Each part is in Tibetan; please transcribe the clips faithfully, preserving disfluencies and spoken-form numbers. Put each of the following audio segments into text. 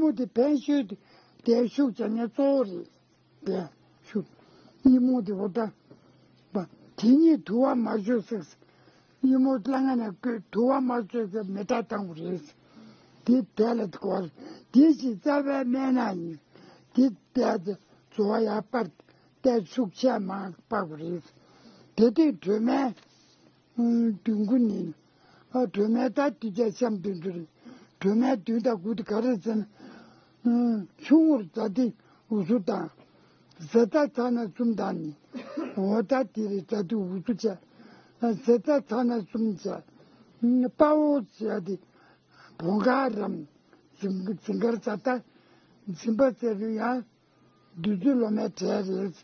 མོ་དེ་བན་ཤོད་དེ་དེ་ཤུགས་ཀྱང་ངས་གཙོ་བོ་རེད། དེ་ཤུགས་ཉིན་མོ་དེ་འོ་ད་པ་དེ་ཉིད་དུ་བ་མ་བྱོས་ཟེར། ཉིན་མོ་ལྷ་ང་ནས་བསྐོས་དུ་བ་མ་བྱོས་ཟེར་མེ་སྟག་བཏང་བ་རེད། དེ་དེ་ལ་དགོས་དེ་ཞིག་རྩ་བའི་སྨན་སྣ་ཡིན། དེ་དེ་ཚོ་བ་ཡར་སྤར་ཏེ་ཤུགས་ཆེ་མ་སྤར་བ་རེད། དེ་དུས་སྒྲོལ་མའི་མདུན་དགུ་ནི། ཨ་སྒྲོལ་མའི་ད་དུས་ཀྱང་ཤམ་བདུན་དུ་རེད། སྒྲོལ་མའི་མདུན་དང་དགུ་དེ་ག་རེ་ཟེར་ན། ཆུང་ངུར་ཛཱ་ཏི་འུ་ཚུ་དང་། ཟེ་ད་ཚ་ན་གསུམ་དང་ནི། འོ་ད་དེ་རེད་ཛཱ་ཏི་འུ་ཚུ་བྱ། ཟེ་ད་ཚ་ན་གསུམ་བྱ། དཔའ་བོ་བྱ་དེ། བོང་ཁ་རམ། འཛིན་འཛིན་དཀར་ཛ་ད། འཛིན་པ་ཟེར་རུ་ཡང་། བདུད་རྩི་ལོ་མའི་གྲལ་རེད།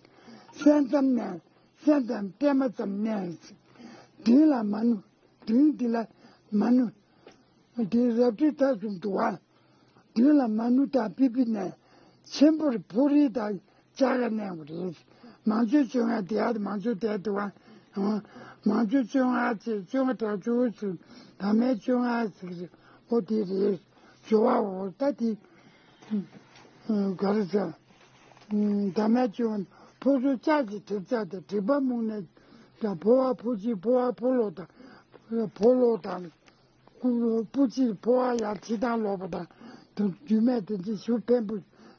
སེན་ཙམ་ནས་སེན་ཙམ་ཏེ་མ་ཙམ་ནས། འབྲིང་ལ་མ་ནུ། འབྲིང་འདི་ལ་མ་ནུ། འདི་རབ་ཏུ་ད་གསུམ་དུ་བ། འདི་ལ་མ་ནུ་དང་པི་པི་ནས་ཆེན་པོར་ཕོ་རི་དང་ལྕགས་ཀ་གནས་པ་རེད། མང་ཚོགས་བཅོ་ལྔ་དེ་ཨ་མང་ཚོགས་དེ་དུ་བ། མང་ཚོགས་བཅོ་ལྔ་ཚེ་བཅོ་ལྔ་དྲག་བཅུ་ཚེ་ད་མའི་བཅོ་ལྔ་ཚེ་ཨོ་དེ་རེད། བཅོ་བ་འོ་ད་དེ། ག་རེ་ཟེར། ད་མའི་བཅོ་ལྔ་ཕོ་སོ་ལྕགས་ཀྱི་གྲིབ་ཚ་དང་གྲིབ་པ་སྨུག་ནས་ཀྱང་ཕོ་བ་ཕོ་གཅིག་ཕོ་བ་ཕོ་ལོ་དང་། ཕོ་ལོ་དང་། སྤུ་སྤུ་གཅིག་ཕོ་བ་ཡར་ཕྱི་དང་ལོག་པ་དང་དུ་རྒྱུ་མེད་དེ་ཅི་ཞུ་ཕན་པོ་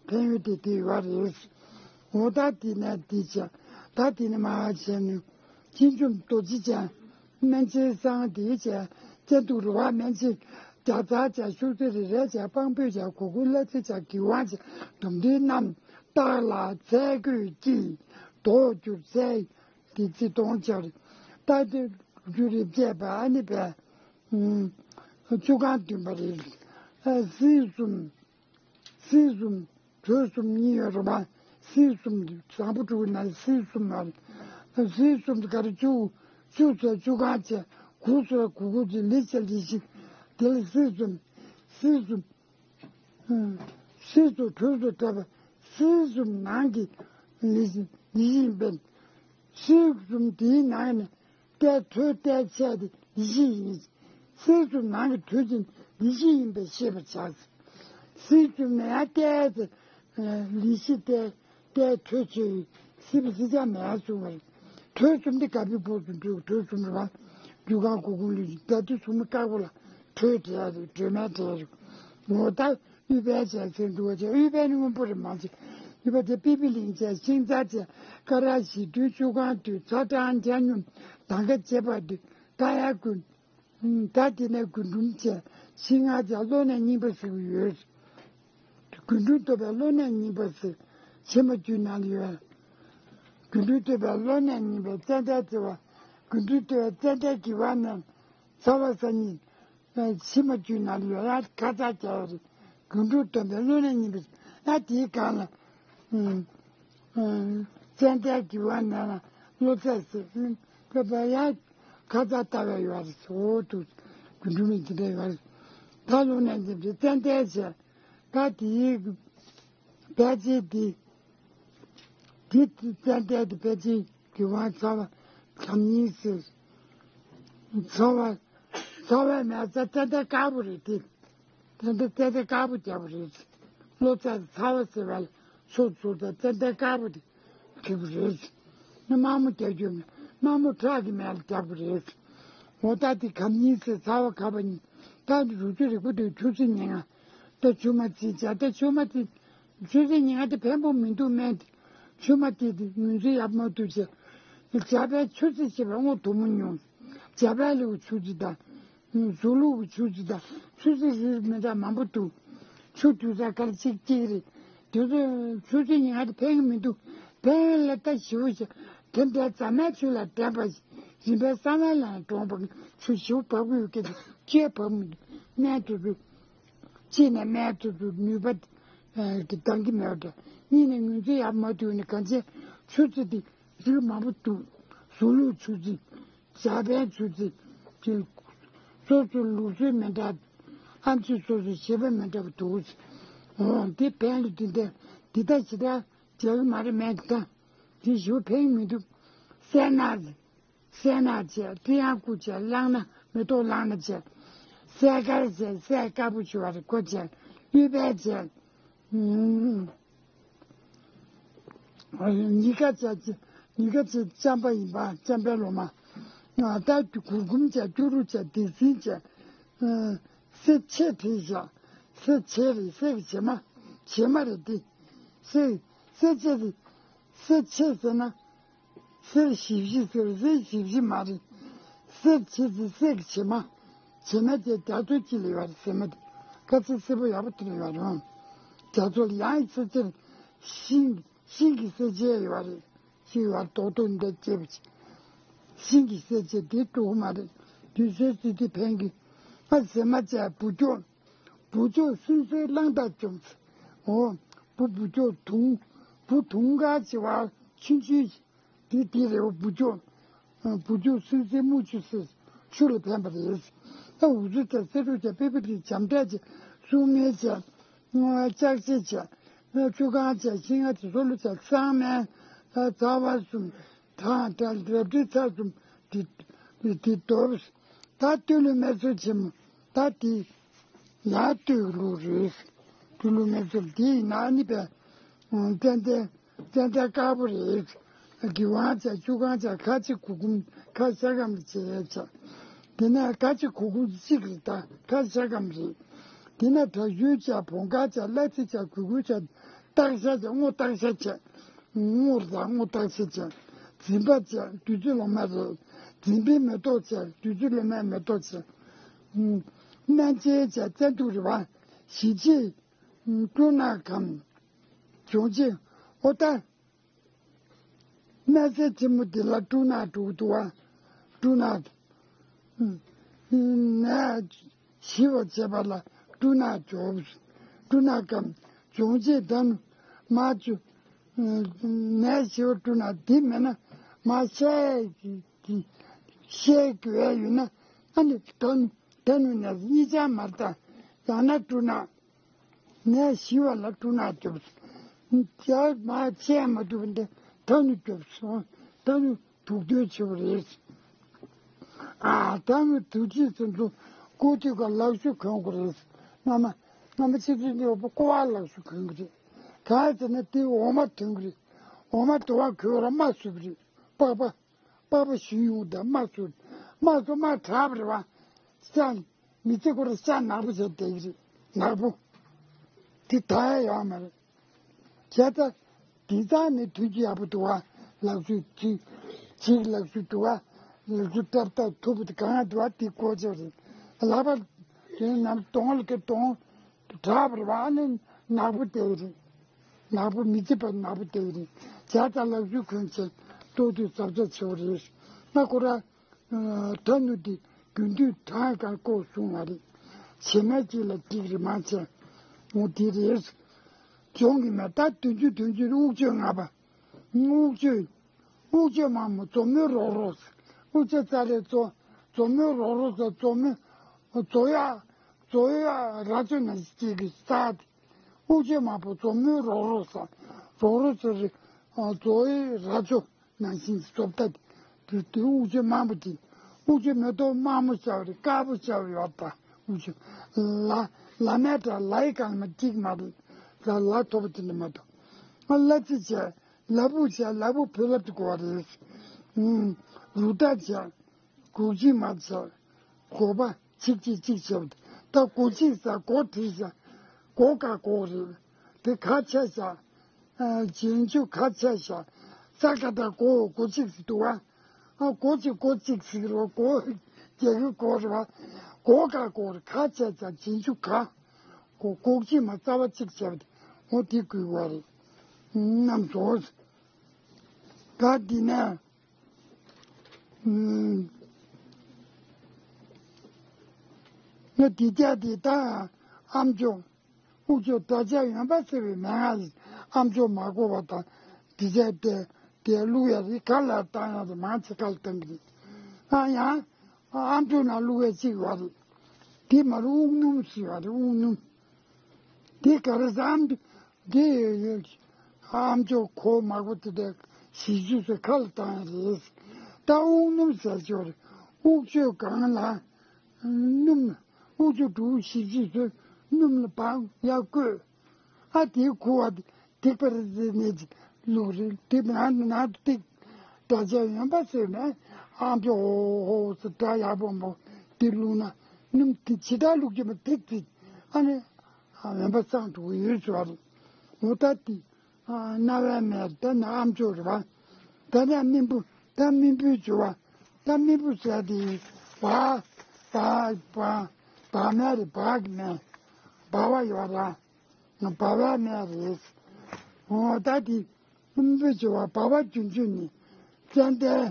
ཕན་ཡོན་དེ་དེ་ཡོད་རེད། འོ་ད་དེ་ནས་དེ་བྱས་ད་དེ་ནས་མ་བྱས་ནས་སྤྱི་འཇོམས་རྡོ་རྗེ་ཅན་སྨན་ཆེན་བཟང་དེ་བྱས་སྐྱེ་འདུག་རུ་བ་སྨན་ཆེན་རྒྱ་ཚ་བྱས་ཤུགས་ཚེ་རི་རལ་བྱས་དཔང་པོས་བྱས་གུ་གུ་བླ་ཚེ་བྱས་གི་དབང་བྱས་འདོམ་འདི་རྣམས་སྟག་ལ་ཚལ་གོས་ཀྱིས་ལྡོག་གྱུར་ཚལ་དེ་ཚེ་གདོང་བཅར་ད་དེ་རྒྱུ་རེ་བཅས་པ་ཨ་ནི་པས། བཅུ་གང་བདུན་པ་རེད། ཨ་སྲིད་གསུམ། སྲིད་གསུམ། དྲོད་གསུམ་གཉིས་ཡོད་རེད་པ། སྲིད་གསུམ་དུ་བཟང་པོ་དྲུག་ན་སྲིད་གསུམ་ཡོད་རེད། སྲིད་གསུམ་དུ་ག་རེ་བཅུ། བཅུ་ཚོ་བཅུ་གང་བྱས། དགུ་ཚོ་དགུ་དགུ་བྱས་ལི་བྱས་ལི་ཞིག་དེ་ལ་སྲིད་གསུམ། སྲིད་གསུམ། སྲིད་གསུམ་དྲོད་གསུམ་བྲལ་བ། སྲིད་གསུམ་ནང་གི་ལི་ཞིག་ལི་ཞིག་ཡིན་པས། སྲིད་གསུམ་དེའི་ནང་ནས། ཏའི་དྲོད་ཏའི་ཆས་དེ་ལི་ཤི་ཡིན། སྲིད་གསུམ་ནང་གི་དྲོད་ཅན་ལི་ཤི་ཡིན་པས་ཤེས་པར་བྱ། སྲིད་གསུམ་ནས་ཡང་ཏའི་ལི་ཤི་ཏའི་ཏའི་དྲོད་ཆོས་སྲིད་པའི་སྲིད་ཆགས་མེད་གསུང་བ་རེད། དྲོད་གསུམ་དེ་ག་བི་བོ་གསུམ་དྲོད་དྲོད་གསུམ་རེད་བ། རྒྱུ་གང་གུ་གུ་ལུས་ད་དུ་གསུམ་དཀར་པོ་ལ་དྲོད་བྲལ་རེད་དྲོད་མེད་བྲལ་རེད། ངོ་ད། ཨུཏྤལ་བྱས་ཟེར་འདུག་བ་བྱས་ཨུཏྤལ་ནི་སྔོན་པོ་རེད་མ་བྱས། ཨུཏྤལ་དེ་པི་པི་ལིང་བྱས་ཤིང་རྩ་བྱས་ཀ་ར་ཞི་སྤྲུལ་ཆུ་གང་དུས་ཚ་གྲང་ཇ་སྙོམས་དང་ག་བྱེད་པ་དུས་ད་ཡ་ཀུན། ད་དེ་ནས་རྒུན་འབྲུམ་བྱས་ཤིང་ང་བྱས་གློ་ནད་རྙིང་པ་ཟེར་གྱི་ཡོད། རྒུན་འབྲུམ་ཐོབ་པའི་གློ་ནད་རྙིང་པ་ཟེར་ཕྱི་མ་རྒྱུད་ནང་ལ་ཡོད། རྒུན་འབྲུམ་ཐོབ་པའི་གློ་ནད་རྙིང་པའི་ཙན་དན་བྱེ་བ། རྒུན་འབྲུམ་ཐོབ་པའི་ཙན་དན་གྱི་བ་ནས་ཚ་བ་ཟ་ཉིན། ཕྱི་མ་རྒྱུད་ནང་ལ་ཡོད་ཡ་ཁ་ཚ་རྒྱ་བ་རེད། རྒུན་འབྲུམ་སྟོན་པའི་གློ་ནད་རྙིང་པ་ཡ་དེའི་སྒང་ལ། ཙན་དན་གྱི་བ་ནས་ལ་གློ་ཚད་ཟེར། ཀ་པ་ཡ་ཁ་ཚ་ལྟ་བའི་ཡོད་རེད་ཟེར་འོ་འདུག་རྒུན་འབྲུམ་མི་འདི་འདྲ་ཡོད་རེད། ད་གློ་ནད་རྙིང་པའི་ཙན་དན་བྱས་ད་དེའི་ཕལ་ཆེར་འདི། དེ་ཙན་དན་དེ་ཕལ་ཆེར་གྱི་བ་ཚ་བ་གམ་ཉིན་ཟེར། ཚ་བ་ཚ་བའི་མེ་ཚ་ཙན་དན་དཀར་པོ་རེད་དེ། ཙན་དན་ཙན་དན་དཀར་པོ་རྒྱག་པ་རེད། གློ་ཚད་ཚ་བ་ཟེར་བ་ལ་སོ་སོ་དང་ཙན་དན་དཀར་པོ་དེ་གྱིས་པ་རེད། ནི་དམར་མོ་རྒྱག་རྒྱུ་མེད་དམར་མོ་ཁྲག་གི་མེ་ལ་རྒྱག་པ་རེད། འོ་ད་དེ་གམ་ཉིན་ཟེར་ཚ་བ་ག་པ་ཉིན་ད་རུ་ཅུ་རིག་པོ་དེ་ཆུ་ཚོད་ཉིན་ང་ད་ཆུ་མ་ཚིག་བྱ་ད་ཆུ་མ་ཚིག་ཆུ་ཚོད་ཉིན་ང་དེ་ཕན་པོ་མི་འདུག་སྨན་དེ། ཆུ་མ་དེ་དེ་ངོས་འཛིན་ཡག་མ་ཐུབ་ཅེ། བྱ་བའི་ཆུ་ཚོད་ཅེས་པའི་དངོས་དུ་མོ་མྱོང་། བྱ་བའི་ལེའུ་ཆུ་ཚོད་དང་། གཟུགས་ལུགས་ཀྱི་ཆུ་ཚོད་དང་ཆུ་ཚོད་རིགས་མི་འདྲ་མང་པོ་འདུག་ཆུ་དུས་ར་གར་གཅིག་གཅིག་རེད། དེ་ཚོ་ཆུ་ཚོད་ཉིན་ང་དེ་ཕན་གི་མི་འདུག་ཕན་ལ་ལྟ་ཞིབ་བྱ། དེ་འདྲའི་ཟ་མའི་ཆུ་ལ་འགྲན་པ་རིམ་པའི་ས་བོན་ལ་འགྲོ་བ་ཆུ་ཞིབ་བབ་གི་ཡོད་སྐད་དུ་ཅེས་བབ་མི་འདུག་སྨན་དུ་འདུག་གཅིག་ནས་སྨན་དུ་དུ་ནུས་པ་གི་འདང་གི་མེད་པ་འདྲ། གཉིས་ནས་ངོས་འཛིན་ཡག་མ་ཐུབ་ནས་གང་ཅི་ཆུ་ཚོད་འདི་རིགས་མང་པོ་འདུག་གཟུགས་ལུགས་ཆུ་ཚོད། ཇ་པན་ཆུ་ཚོད་ཀྱི་སོ་སོའི་ལུགས་སྲོལ་མི་འདྲ། ཨམ་ཆི་སོ་སོའི་བྱེད་པ་མི་འདྲ་བ་འདུག་འོ་འདི་ཕན་ལ་འདི་འདྲ་འདི་ལྟ་ཞེ་དྲག་རྒྱག་གི་མ་རེད་མེད་འདི་ལྟ་འདི་ཞུ་ཕན་མི་འདུག་སེར་ནག་སེར་ནག་བྱས་ཀྲི་ཡང་ཀུ་བྱས་བླངས་ན་མེ་ཏོག་བླངས་ན་བྱས། སེར་དཀར་བྱས་སེར་དཀར་པོ་ཞུ་བ་རེད་ཁོ་བྱས་གཡུ་བལ་བྱས། ཉི་དགའ་བྱ་ཉི་དགའ་བྱ་ལྕམ་པ་ཡིན་པ་ལྕམ་པའི་སློབ་མ། ད་གུར་གུམ་བྱ་སྐྱུ་རུ་བྱ་སྡེ་སྲིན་བྱ། གསེར་ཕྱེ་བྲིས་བཞག་གསེར་ཕྱེ་རེད། གསེར་གྱི་བྱེ་མ། བྱེ་མ་རེད་དེ། གསེར་གསེར་ཕྱེ་རེད། གསེར་ཕྱེ་ཟེར་ན། གསེར་བཞི་བཞི་ཟེར་གསེར་བཞི་བཞི་མ་རེད། གསེར་ཕྱེ་ཟེར་གསེར་གྱི་བྱེ་མ། བྱེ་མ་དེ་རྒྱ་མཚོ་གཅིག་ལ་ཡོད་རེད་ཟེར་མ་དེ། དཀར་ཚེ་སེར་པོ་ཡག་པོ་དེ་ལ་ཡོད་རེད། རྒྱ་མཚོ་ལ་ཡང་གསེར་ཕྱེ་ཤིང་ཤིང་གི་གསེར་ཕྱེ་ཡོད་རེད། ཤིང་ཡོད་རེད་རྡོག་རྡོག་འདི་སྐྱེས་པ་ཅིག་ཤིང་གི་གསེར་ཕྱེ་དེ་འགྲོ་གི་མ་རེད། དུས་ཚོད་ཙི་ཙི་ཕན་གི། ཨ་ཟེར་མ་བྱས་བུ་ཅོག་བུ་ཅོག་སུན་སུན་གླང་དར་ཅོག་འོ། བུ་བུ་ཅོག་དུང་བུ་དུང་དཀར་བྱེ་བ་ཆུང་ཆུང་དེ་དེ་རེད། བུ་ཅོག་བུ་ཅོག་སུན་སུན་མུ་ཆུ་སེ་ཆུ་ལ་ཕན་པ་རེད། ད་འུ་ཚོ་ཅག་སེ་རུ་ཅག་པེ་པེ་རི་འཇམ་འདྲ་ཅིག་སྲུང་མའི་ཅག་ལྕགས་ཆེ་ཅག་ཆུ་ཁང་ཅག་ཤིང་ང་ཅག་སོ་ལུ་ཅག་གཙང་མའི་རྩ་བ་གསུམ་གྲང་གྲང་རབ་རིབ་ཚ་གསུམ་དེ་དེ་དོར། ད་སྟོད་ལུང་སྨད་ཚོ་ཆེན་མོ་ད་དེ་ཡར་སྟོད་ལུང་རེད། སྟོད་ལུང་སྨད་ཚོ་དེ་ཡིན་ན་ནི་པས་ཙན་དན་ཙན་དན་དཀར་པོ་རེད། གི་ཝང་ཅག་ཆུ་ཁང་ཅག་ཁ་ཆེ་གུ་གུམ་ཁ་ཤ་སྐམ་ལ་བྱེད་ཡས་ཅག་དེ་ནས་ཁ་ཆེ་གུ་གུམ་གཅིག་རེད། ད་ཁ་ཤ་སྐམ་རེད། དེ་ནས་དྲག་ཤུལ་ཅག་བོང་ཁ་ཅག་གླ་རྩི་ཅག་གུ་གུ་ཅག་སྟག་ཤ་ཅག་སྔོ་སྟག་ཤ་ཅག་སྔོ་རེད། ད་སྔོ་སྟག་ཤ་ཅག་འཛིན་པ་ཅག་བདུད་རྩི་ལོ་མ་རེད། འཛིན་པའི་མེ་ཏོག་ཅག་བདུད་རྩི་ལོ་མའི་མེ་ཏོག་ཅག་སྨན་ཆེན་ཅག་བཙན་དུག་རེད་བ། ཞི་བྱེད་སྤྲུ་ནག་གམ། སྦྱོང་བྱེད་ཨོ་ད། སྨན་རྩེ་ཆེན་མོ་འདི་ལ་སྤྲུ་ནག་འགྲོ་གི་འདུག་བ། སྤྲུ་ནག་ནད་ཞི་བར་བྱེད་པ་ལ་སྤྲུ་ནག་འཇོག་སྤྲུ་ནག་གམ། སྦྱོང་བྱེད་ད་ནུ་མ་བཅུ། ནད་ཞི་བ་སྤྲུ་ནག་འདི་མེད་ན་མ་བཤད་ཀྱི་བཤད་དགོས་ཡ་ཡོད་ན་ཨ་ནི་ད་ནུ་ད་ནུ་ནད་གཉིས་ཆ་མ་རེད། ད་ཡང་ན་སྤྲུ་ནག་ནད་ཞི་བ་ལ་སྤྲུ་ནག་རྒྱོབ། ཇག་མ་ཆད་མ་ཐུབ་འདི་ད་ནུ་རྒྱོབ་སོང་། ད་ནུ་དུག་སྡོད་ཆེ་བ་རེད། ཨ་ད་ནུ་དུག་ཅི་ཚོ་ཚོ་ཀོ་ཏི་ཀ་ལག་ཤུ་གོན་དགོས་རེད། ང་མ་ང་མ་ཆེ་ཚོ་འདི་འོ་པ་ཀོ་བ་ལག་ཤུ་གོན་གི་རེད། ག་ཚེ་ན་དེ་འོ་མ་ཐོན་གི་རེད། འོ་མ་དུ་བ་གོས་ར་མ་སུབ་རེད། པགས་པ། པགས་པ་ཞུ་ཡོང་དང་དམར་སུ། དམར་སུ་དམར་དྲག་པ་རེད་བ། ཤ། མི་ཚེ་ཁོ་ར་ཤ་ནག་པོ་བྱས་བསྡད་ཀྱི་རེད། ནག་པོ། དེ་ད་ཡ་ཡོང་མ་རེད། བྱས་ཙང་། དེ་ཙང་ནི་ཐུན་གྱི་ཡག་པོ་འདུག་བ། ལག་ཤུ་གཅིག་གཅིག་ལག་ཤུ་འདུག་བ། ལག་ཤུ་སྲབ་ཐག་མཐུག་པོ་དེ་གང་ཡང་འདུག་བ་དེ་བཀོལ་ཆོག་རེད། ལག་པ། དེ་ནམ་གདོང་ལ་གི་གདོང་། དྲག་པ་རེད་བ། ཨ་ནི་ནག་པོ་དེ་རེད། ནག་པོ་མི་བརྗེད་པ་ནག་པོ་དེ་རེད། བྱས་ཙང་ལག་ཤུ་གོན་བྱས་ལྟོ་དུས་གཟབ་གཟབ་བྱེད་དགོས་རེད། ང་ཁོ་ར། ད་ནུ་དེ་རྒྱུན་དུས་གྲངས་ཀ་ལྐོག་བཟུང་བ་རེད། བྱེ་མ་གཅིག་ལ་གཅིག་རེད་མ་བྱས། འོ་དེ་རེད། སྦྱོང་གི་མེད་ད་བདུན་ཅུ་བདུན་ཅུ་དབུགས་གཅོད་ལྔ་པ། དབུགས་གཅོད། དབུགས་གཅོད་མ་མོ་མཛོ་མོའི་རོག་རོག་ཟེར། དབུགས་གཅོད་རྩ་ལས་མཛོ། མཛོ་མོའི་རོག་རོག་ཟེར། མཛོ་མོའི། མཛོ་ཡག་མཛོ་ཡག་རྭ་ཅོ་ནང་བཞིན་གཅིག་གི་རྩ་དེ། དབུགས་གཅོད་མ་མོ་མཛོ་མོའི་རོག་རོག་ཟེར། རོག་རོག་ཟེར་རེད། མཛོ་ཡི་རྭ་ཅོ་ནང་བཞིན་བཟོ་ལྟ་དེ། དེ་དབུགས་གཅོད་མ་མོ་དེ། དབུགས་གཅོད་མེ་ཏོག་དམར་མོ་ཤར་བ་རེད། དཀར་པོ་ཤར་བ་ཡོད་ད། དབུགས་གཅོད། ལ། ལ་མེ་དང་ལའི་གང་མ་གཅིག་མ་རེད། ལ་ལ་ཐོབ་པ་དེ་འདྲ་མ་གཏོགས། ང་གླ་རྩི་བྱས། ལ་ཕུག་བྱས། ལ་ཕུག་བུ་ལབ་ཏུ་གོ་བ་རེད། ཨུམ། རུ་ཏ་བྱས། གུག་ཅི་མ་བྱས། གོ་བ་ཆིག་ཅིག་ཅིག་བྱས། ད་གོ་ཅིག་ས་གོ་བྲིས་ས། གོ་ཀ་གོ་རེད། དེ་ག་ཆ་ས། ཨ། རྗེས་འཇུག་ག་ཆ་ས། ས་ཀ་ད་གོ་གོ་ཅིག་སི་འདུག་བ། ཨ། གོ་ཅིག་གོ་ཅིག་སི་རོ་གོ། རྒྱ་གི་གོ་རེད་བ། གོ་ཀ་གོ་རེད། ག་ཆ་ས་རྗེས་འཇུག་ག། གོ་གོག་ཅིག་མ་རྩ་བ་གཅིག་བྱས་པ་དེ། འོ་དེ་བསྐུལ་བ་རེད། རྣམ་རྫོགས། ག་འདི་ནས། ང་འདི་ཅག་འདི་ད་ཨམ་ཅོག་དབུགས་ཆོས་དྲ་ཇག་ཡོན་པ་ཟེར་བའི་མན་ངག་ཡིན། ཨམ་ཅོག་མ་གོ་བ་དང་འདི་ཅག་དེ་དེ་བླུག་ཡ་རེད། ག་ལ་བཏང་ཡ་རེད། མང་ཆེ་ག་ལ་བཏང་གི་རེད། ཨ་ཡང་ཨམ་ཅོག་ནང་བླུག་ཡ་གཅིག་ཡོད་རེད། དེ་མ་རུ་དབུགས་སྣུམ་ཟེར་བ་རེད། དབུགས་སྣུམ། དེ་ག་རེ་ཟེར་ཨམ་དེ་ཨམ་ཅོག་གོ་མ་གོ་དེ་འདྲ་ཞིབ་འཇུག་ཚོས་ག་ལ་བཏང་ཡ་རེད། ད་དབུགས་སྣུམ་ཟེར་ཅོག་རེད། དབུགས་ཆོས་གང་ལ་སྣུམ། དབུགས་ཆོས་དྲུག་ཞིབ་འཇུག་ཚོས་སྣུམ་ལ་སྦང་ཡ་བསྐོལ། ཨ་དེའི་ཁུ་བ་དེ་ཐིགས་པ་རེ་རེ་ནས་ཅིག་བླུགས་རེད། དེ་ནང་ནང་དུ་ཐིགས་སྒྲ་ཆེན་ཡོན་པ་ཟེར་ནས་ཨམ་ཅོག་ཧོ་ཧོ་ཟེར་སྒྲ་ཡག་པོ་མོ་དེ་བླུགས་ན་སྣུམ་དེ་ཇི་ལྟར་བླུགས་ཀྱི་མ་ཐིགས་ཐིགས་ཨ་ནི་ཡོན་པ་སངས་འགྲོ་གི་ཡོད་ཟེར་བ་རེད། འོ་ད་དེ་རྣ་བའི་མེར་ད་ནི་ཨམ་ཅོག་རེད་བ། ད་ནི་སྨིན་བུ་ད་སྨིན་བུའི་སྦྱོར་བ། ད་སྨིན་བུ་ཟེར་དེ་བ་བ་བ་བ་མེ་རེད། བག་གི་མེ་བ་བ་ཡོད་ར། བ་བ་མེ་རེད། འོ་ད་དེ་སྨིན་བུའི་སྦྱོར་བ་བ་བ་རྒྱུན་ཆུ་ནི་ཙན་དན།